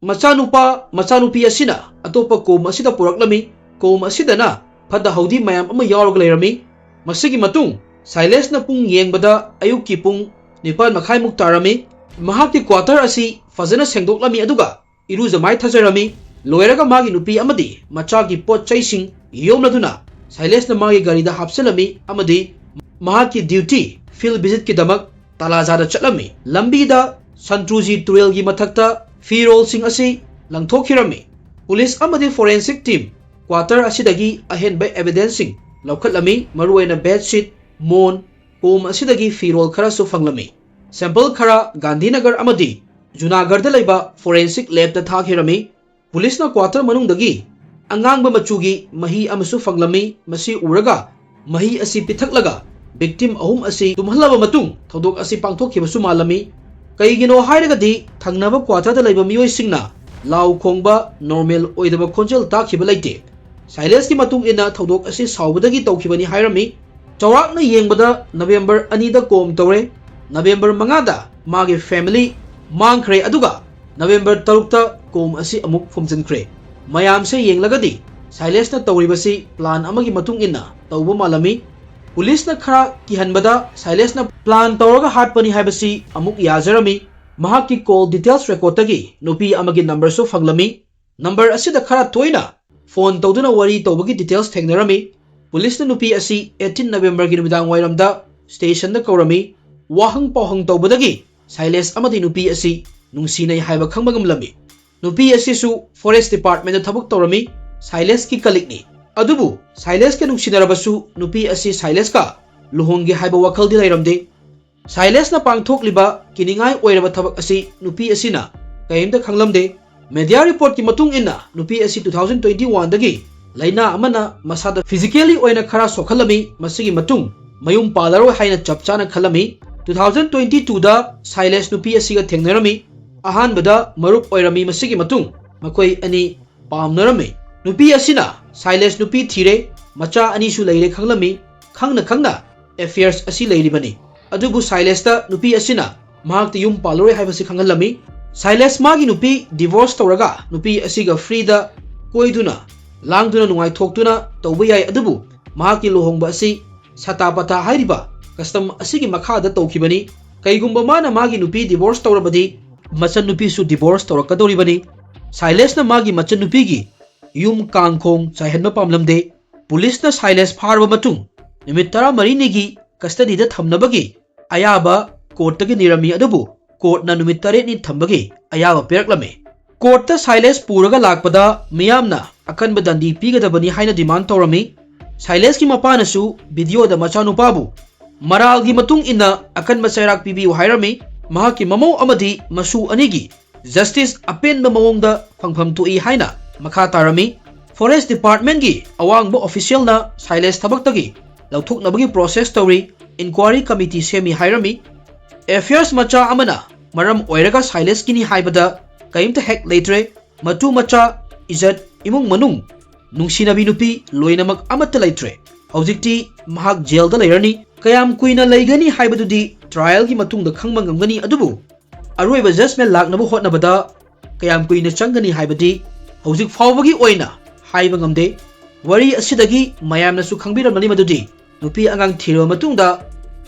ꯃꯆꯥꯅꯨꯄꯥ ꯃꯆꯥꯅꯨꯄꯤ ꯑꯁꯤꯅ ꯑꯇꯣꯞꯄ ꯀꯣꯝ ꯑꯁꯤꯗ ꯄꯨꯔꯛꯂꯝꯃꯤ꯫ ꯀꯣꯝ ꯑꯁꯤꯗꯅ ꯐꯠꯇ ꯍꯥꯎꯗꯤ ꯃꯌꯥꯝ ꯑꯃ ꯌꯥꯎꯔꯒ ꯂꯩꯔꯝꯃꯤ꯫ ꯃꯁꯤꯒꯤ ꯃꯇꯨꯡ ꯁꯥꯏꯂꯦꯁꯅ ꯄꯨꯡ ꯌꯦꯡꯕꯗ ꯑꯌꯨꯛꯀꯤ ꯄꯨꯡ ꯅꯤꯄꯥꯜ ꯃꯈꯥꯏꯃꯨꯛ ꯇꯥꯔꯝꯃꯤ꯫ ꯃꯍꯥꯛꯀꯤ ꯀ꯭ꯋꯥꯇꯔ ꯑꯁꯤ ꯐꯖꯅ ꯁꯦꯡꯗꯣꯛꯂꯝꯃꯤ, ꯑꯗꯨꯒ ꯏꯔꯨꯖ ꯃꯥꯏꯊꯖꯔꯝꯃꯤ꯫ ꯂꯣꯏꯔꯒ ꯃꯥꯒꯤ ꯅꯨꯄꯤ ꯑꯃꯗꯤ ꯃꯆꯥꯒꯤ ꯄꯣꯠ ꯆꯩꯁꯤꯡ ꯌꯣꯝꯂꯗꯨꯅ ꯁꯥꯏꯂꯦꯁꯅ ꯃꯥꯒꯤ ꯒꯥꯔꯤꯗ ꯍꯥꯞꯆꯤꯜꯂꯝꯃꯤ ꯑꯃꯗꯤ ꯃꯍꯥꯛꯀꯤ duty field visitꯀꯤꯗꯃꯛ ꯇꯥꯂꯥꯖꯥꯗ ꯆꯠꯂꯝꯃꯤ꯫ ꯂꯝꯕꯤꯗ ꯁꯟꯇ꯭ꯔꯨꯖꯤ ꯇꯨꯔꯦꯜꯒꯤ ꯃꯊꯛꯇ ꯐꯤꯔꯣꯜꯁꯤꯡ ꯑꯁꯤ ꯂꯪꯊꯣꯛꯈꯤꯔꯝꯃꯤ꯫ ꯄꯨꯂꯤꯁ ꯑꯃꯗꯤ forensic team quarter ꯑꯁꯤꯗꯒꯤ ꯑꯍꯦꯟꯕ evidenceꯁꯤꯡ ꯂꯧꯈꯠꯂꯝꯃꯤ, ꯃꯔꯨꯑꯣꯏꯅ bedsheet, ꯃꯣꯟ, ꯀꯣꯝ ꯑꯁꯤꯗꯒꯤ ꯐꯤꯔꯣꯜ ꯈꯔꯁꯨ ꯐꯪꯂꯝꯃꯤ꯫ Sample ꯈꯔ ꯒꯥꯟꯙꯤꯅꯒꯔ ꯑꯃꯗꯤ ꯖꯨꯅꯥꯒꯔꯗ ꯂꯩꯕ forensic labꯇ ꯊꯥꯈꯤꯔꯝꯃꯤ꯫ ꯄꯨꯂꯤꯁꯅ quarter ꯃꯅꯨꯡꯗꯒꯤ ꯑꯉꯥꯡꯕ ꯃꯆꯨꯒꯤ ꯃꯍꯤ ꯑꯃꯁꯨ ꯐꯪꯂꯝꯃꯤ꯫ ꯃꯁꯤ ꯎꯔꯒ ꯃꯍꯤ ꯑꯁꯤ ꯄꯤꯊꯛꯂꯒ victim ꯑꯍꯨꯝ ꯑꯁꯤ ꯇꯨꯝꯍꯜꯂꯕ ꯃꯇꯨꯡ ꯊꯧꯗꯣꯛ ꯑꯁꯤ ꯄꯥꯡꯊꯣꯛꯈꯤꯕꯁꯨ ꯃꯥꯜꯂꯝꯃꯤ꯫ ꯀꯩꯒꯤꯅꯣ ꯍꯥꯏꯔꯒꯗꯤ ꯊꯪꯅꯕ quarterꯗ ꯂꯩꯕ ꯃꯤꯑꯣꯏꯁꯤꯡꯅ ꯂꯥꯎ ꯈꯣꯡꯕ, normal ꯑꯣꯏꯗꯕ ꯈꯣꯟꯖꯦꯜ ꯇꯥꯈꯤꯕ ꯂꯩꯇꯦ꯫ ꯁꯥꯏꯂꯦꯁꯀꯤ ꯃꯇꯨꯡ ꯏꯟꯅ ꯊꯧꯗꯣꯛ ꯑꯁꯤ ꯁꯥꯎꯕꯗꯒꯤ ꯇꯧꯈꯤꯕꯅꯤ ꯍꯥꯏꯔꯝꯃꯤ꯫ ꯆꯥꯎꯔꯥꯛꯅ ꯌꯦꯡꯕꯗ November ꯑꯅꯤꯗ ꯀꯣꯝ ꯇꯧꯔꯦ, November ꯃꯉꯥꯗ ꯃꯥꯒꯤ family ꯃꯥꯡꯈ꯭ꯔꯦ, ꯑꯗꯨꯒ November ꯇꯔꯨꯛꯇ ꯀꯣꯝ ꯑꯁꯤ ꯑꯃꯨꯛ ꯐꯨꯝꯖꯤꯟꯈ꯭ꯔꯦ꯫ ꯃꯌꯥꯝꯁꯦ ꯌꯦꯡꯂꯒꯗꯤ ꯁꯥꯏꯂꯦꯁꯅ ꯇꯧꯔꯤꯕꯁꯤ plan ꯑꯃꯒꯤ ꯃꯇꯨꯡ ꯏꯟꯅ ꯇꯧꯕ ꯃꯥꯜꯂꯝꯃꯤ꯫ ꯄꯨꯂꯤꯁꯅ ꯈꯔ ꯀꯤꯍꯟꯕꯗ ꯁꯥꯏꯂꯦꯁꯅ plan ꯇꯧꯔꯒ ꯍꯥꯠꯄꯅꯤ ꯍꯥꯏꯕꯁꯤ ꯑꯃꯨꯛ ꯌꯥꯖꯔꯝꯃꯤ꯫ ꯃꯍꯥꯛꯀꯤ call details recordꯇꯒꯤ ꯅꯨꯄꯤ ꯑꯃꯒꯤ numberꯁꯨ ꯐꯪꯂꯝꯃꯤ꯫ Number ꯑꯁꯤꯗ ꯈꯔ ꯇꯣꯏꯅ phone ꯇꯧꯗꯨꯅ ꯋꯥꯔꯤ ꯇꯧꯕꯒꯤ details ꯊꯦꯡꯅꯔꯝꯃꯤ꯫ ꯄꯨꯂꯤꯁꯅ ꯅꯨꯄꯤ ꯑꯁꯤ eighteen Novemberꯒꯤ ꯅꯨꯃꯤꯗꯥꯡ ꯋꯥꯏꯔꯝꯗ stationꯗ ꯀꯧꯔꯝꯃꯤ꯫ ꯋꯥꯍꯪ ꯄꯥꯎꯍꯪ ꯇꯧꯕꯗꯒꯤ ꯁꯥꯏꯂꯦꯁ ꯑꯃꯗꯤ ꯅꯨꯄꯤ ꯑꯁꯤ ꯅꯨꯡꯁꯤꯅꯩ ꯍꯥꯏꯕ ꯈꯪꯕ ꯉꯝꯂꯝꯃꯤ꯫ ꯅꯨꯄꯤ ꯑꯁꯤꯁꯨ forest departmentꯇ ꯊꯕꯛ ꯇꯧꯔꯝꯃꯤ, ꯁꯥꯏꯂꯦꯁꯀꯤ colleagueꯅꯤ꯫ ꯑꯗꯨꯕꯨ ꯁꯥꯏꯂꯦꯁꯀ ꯅꯨꯡꯁꯤꯅꯔꯕꯁꯨ ꯅꯨꯄꯤ ꯑꯁꯤ ꯁꯥꯏꯂꯦꯁꯀ ꯂꯨꯍꯣꯡꯒꯦ ꯍꯥꯏꯕ ꯋꯥꯈꯜꯗꯤ ꯂꯩꯔꯝꯗꯦ꯫ ꯁꯥꯏꯂꯦꯁꯅ ꯄꯥꯡꯊꯣꯛꯂꯤꯕ ꯀꯤꯅꯤꯡꯉꯥꯏ ꯑꯣꯏꯔꯕ ꯊꯕꯛ ꯑꯁꯤ ꯅꯨꯄꯤ ꯑꯁꯤꯅ ꯀꯔꯤꯝꯇ ꯈꯪꯂꯝꯗꯦ꯫ Media reportꯀꯤ ꯃꯇꯨꯡ ꯏꯟꯅ ꯅꯨꯄꯤ ꯑꯁꯤ two thousand twenty oneꯗꯒꯤ ꯂꯥꯏꯅꯥ ꯑꯃꯅ ꯃꯁꯥꯗ physically ꯑꯣꯏꯅ ꯈꯔ ꯁꯣꯛꯍꯜꯂꯝꯃꯤ꯫ ꯃꯁꯤꯒꯤ ꯃꯇꯨꯡ ꯃꯌꯨꯝ ꯄꯥꯜꯂꯔꯣꯏ ꯍꯥꯏꯅ ꯆꯞ ꯆꯥꯅ ꯈꯜꯂꯝꯃꯤ꯫ Two thousand twenty twoꯗ ꯁꯥꯏꯂꯦꯁ ꯅꯨꯄꯤ ꯑꯁꯤꯒ ꯊꯦꯡꯅꯔꯝꯃꯤ꯫ ꯑꯍꯥꯟꯕꯗ ꯃꯔꯨꯞ ꯑꯣꯏꯔꯝꯃꯤ, ꯃꯁꯤꯒꯤ ꯃꯇꯨꯡ ꯃꯈꯣꯏ ꯑꯅꯤ ꯄꯥꯝꯅꯔꯝꯃꯤ꯫ ꯅꯨꯄꯤ ꯑꯁꯤꯅ ꯁꯥꯏꯂꯦꯁ ꯅꯨꯄꯤ ꯊꯤꯔꯦ, ꯃꯆꯥ ꯑꯅꯤꯁꯨ ꯂꯩꯔꯦ ꯈꯪꯂꯝꯃꯤ꯫ ꯈꯪꯅ ꯈꯪꯅ affairs ꯑꯁꯤ ꯂꯩꯔꯤꯕꯅꯤ꯫ ꯑꯗꯨꯕꯨ ꯁꯥꯏꯂꯦꯁꯇ ꯅꯨꯄꯤ ꯑꯁꯤꯅ ꯃꯍꯥꯛꯇꯤ ꯌꯨꯝ ꯄꯥꯜꯂꯔꯣꯏ ꯍꯥꯏꯕꯁꯤ ꯈꯪꯍꯜꯂꯝꯃꯤ꯫ ꯁꯥꯏꯂꯦꯁ ꯃꯥꯒꯤ ꯅꯨꯄꯤ divorce ꯇꯧꯔꯒ ꯅꯨꯄꯤ ꯑꯁꯤꯒ freeꯗ ꯀꯣꯏꯗꯨꯅ ꯂꯥꯡꯗꯨꯅ ꯅꯨꯡꯉꯥꯏꯊꯣꯛꯇꯨꯅ ꯇꯧꯕ ꯌꯥꯏ, ꯑꯗꯨꯕꯨ ꯃꯍꯥꯛꯀꯤ ꯂꯨꯍꯣꯡꯕ ꯑꯁꯤ ꯁꯇꯥꯄꯇꯥ ꯍꯥꯏꯔꯤꯕ custom ꯑꯁꯤꯒꯤ ꯃꯈꯥꯗ ꯇꯧꯈꯤꯕꯅꯤ꯫ ꯀꯩꯒꯨꯝꯕ ꯃꯥꯅ ꯃꯥꯒꯤ ꯅꯨꯄꯤ divorce ꯇꯧꯔꯕꯗꯤ ꯃꯆꯟꯅꯨꯄꯤꯁꯨ divorce ꯇꯧꯔꯛꯀꯗꯧꯔꯤꯕꯅꯤ꯫ ꯁꯥꯏꯂꯦꯁꯅ ꯃꯥꯒꯤ ꯃꯆꯟꯅꯨꯄꯤꯒꯤ ꯌꯨꯝ ꯀꯥꯡꯈꯣꯡ ꯆꯥꯏꯍꯟꯕ ꯄꯥꯝꯂꯝꯗꯦ꯫ ꯄꯨꯂꯤꯁꯅ ꯁꯥꯏꯂꯦꯁ ꯐꯥꯔꯕ ꯃꯇꯨꯡ ꯅꯨꯃꯤꯠ ꯇꯔꯥꯃꯔꯤꯅꯤꯒꯤ ꯀꯁꯇꯗꯤꯗ ꯊꯝꯅꯕꯒꯤ ꯑꯌꯥꯕ ꯀꯣꯔꯠꯇꯒꯤ ꯅꯤꯔꯝꯃꯤ, ꯑꯗꯨꯕꯨ ꯀꯣꯔꯠꯅ ꯅꯨꯃꯤꯠ ꯇꯔꯦꯠꯅꯤ ꯊꯝꯕꯒꯤ ꯑꯌꯥꯕ ꯄꯤꯔꯛꯂꯝꯃꯤ꯫ ꯀꯣꯔꯠꯇ ꯁꯥꯏꯂꯦꯁ ꯄꯨꯔꯒ ꯂꯥꯛꯄꯗ ꯃꯤꯌꯥꯝꯅ ꯑꯀꯟꯕ ꯗꯟꯗꯤ ꯄꯤꯒꯗꯕꯅꯤ ꯍꯥꯏꯅ ꯗꯤꯃꯥꯟ ꯇꯧꯔꯝꯃꯤ꯫ ꯁꯥꯏꯂꯦꯁꯀꯤ ꯃꯄꯥꯅꯁꯨ ꯚꯤꯗꯤꯑꯣꯗ ꯃꯆꯥꯅꯨꯄꯥꯕꯨ ꯃꯔꯥꯜꯒꯤ ꯃꯇꯨꯡ ꯏꯟꯅ ꯑꯀꯟꯕ ꯆꯩꯔꯥꯛ ꯄꯤꯕꯤꯌꯨ ꯍꯥꯏꯔꯝꯃꯤ꯫ ꯃꯍꯥꯛꯀꯤ ꯃꯃꯧ ꯑꯃꯗꯤ ꯃꯁꯨ ꯑꯅꯤꯒꯤ ꯖꯁꯇꯤꯁ ꯑꯄꯦꯟꯕ ꯃꯑꯣꯡꯗ ꯐꯪꯐꯝ ꯊꯣꯛꯏ ꯍꯥꯏꯅ ꯃꯈꯥ ꯇꯥꯔꯝꯃꯤ꯫ ꯐꯣꯔꯦꯁ ꯗꯤꯄꯥꯔꯠꯃꯦꯟꯒꯤ ꯑꯋꯥꯡꯕ ꯑꯣꯐꯤꯁꯤꯌꯦꯜꯅ ꯁꯥꯏꯂꯦꯁ ꯊꯕꯛꯇꯒꯤ ꯂꯧꯊꯣꯛꯅꯕꯒꯤ ꯄ꯭ꯔꯣꯁꯦꯁ ꯇꯧꯔꯤ, ꯏꯟꯀ꯭ꯋꯥꯔꯤ ꯀꯃꯤꯇꯤ ꯁꯦꯝꯃꯤ ꯍꯥꯏꯔꯝꯃꯤ꯫ ꯑꯦꯐꯤꯌꯔꯁ ꯃꯆꯥ ꯑꯃꯅ ꯃꯔꯝ ꯑꯣꯏꯔꯒ ꯁꯥꯏꯂꯦꯁꯀꯤꯅꯤ ꯍꯥꯏꯕꯗ ꯀꯔꯤꯝꯇ ꯍꯦꯛ ꯂꯩꯇ꯭ꯔꯦ꯫ ꯃꯇꯨ ꯃꯆꯥ, ꯏꯖꯠ, ꯏꯃꯨꯡ ꯃꯅꯨꯡ, ꯅꯨꯡꯁꯤꯅꯕꯤ ꯅꯨꯄꯤ ꯂꯣꯏꯅꯃꯛ ꯑꯃꯠꯇ ꯂꯩꯇ꯭ꯔꯦ꯫ ꯍꯧꯖꯤꯛꯇꯤ ꯃꯍꯥꯛ ꯖꯦꯜꯗ ꯂꯩꯔꯅꯤ꯫ ꯀꯌꯥꯝ ꯀꯨꯏꯅ ꯂꯩꯒꯅꯤ ꯍꯥꯏꯕꯗꯨꯗꯤ ꯇ꯭ꯔꯥꯏꯌꯦꯜꯒꯤ ꯃꯇꯨꯡꯗ ꯈꯪꯕ ꯉꯝꯒꯅꯤ, ꯑꯗꯨꯕꯨ ꯑꯔꯣꯏꯕ ꯖꯖꯃꯦꯟ ꯂꯥꯛꯅꯕ ꯍꯣꯠꯅꯕꯗ ꯀꯌꯥꯝ ꯀꯨꯏꯅ ꯆꯪꯒꯅꯤ ꯍꯥꯏꯕꯗꯤ ꯍꯧꯖꯤꯛ ꯐꯥꯎꯕꯒꯤ ꯑꯣꯏꯅ ꯍꯥꯏꯕ ꯉꯝꯗꯦ꯫ ꯋꯥꯔꯤ ꯑꯁꯤꯗꯒꯤ ꯃꯌꯥꯝꯅꯁꯨ ꯈꯪꯕꯤꯔꯝꯂꯅꯤ ꯃꯗꯨꯗꯤ ꯅꯨꯄꯤ ꯑꯉꯥꯡ ꯊꯤꯔꯕ ꯃꯇꯨꯡꯗ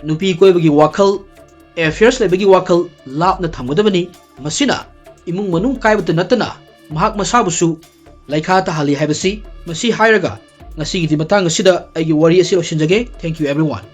ꯅꯨꯄꯤ ꯀꯣꯏꯕꯒꯤ ꯋꯥꯈꯜ, ꯑꯦꯐꯤꯌꯔꯁ ꯂꯩꯕꯒꯤ ꯋꯥꯈꯜ ꯂꯥꯞꯅ ꯊꯝꯒꯗꯕꯅꯤ꯫ ꯃꯁꯤꯅ ꯏꯃꯨꯡ ꯃꯅꯨꯡ ꯀꯥꯏꯕꯇ ꯅꯠꯇꯅ ꯃꯍꯥꯛ ꯃꯁꯥꯕꯨꯁꯨ ꯂꯩꯈꯥ ꯇꯥꯍꯜꯂꯤ ꯍꯥꯏꯕꯁꯤ꯫ ꯃꯁꯤ ꯍꯥꯏꯔꯒ ꯉꯁꯤꯒꯤꯗꯤ ꯃꯇꯥꯡ ꯑꯁꯤꯗ ꯑꯩꯒꯤ ꯋꯥꯔꯤ ꯑꯁꯤ ꯂꯣꯏꯁꯤꯟꯖꯒꯦ꯫ Thank you everyone.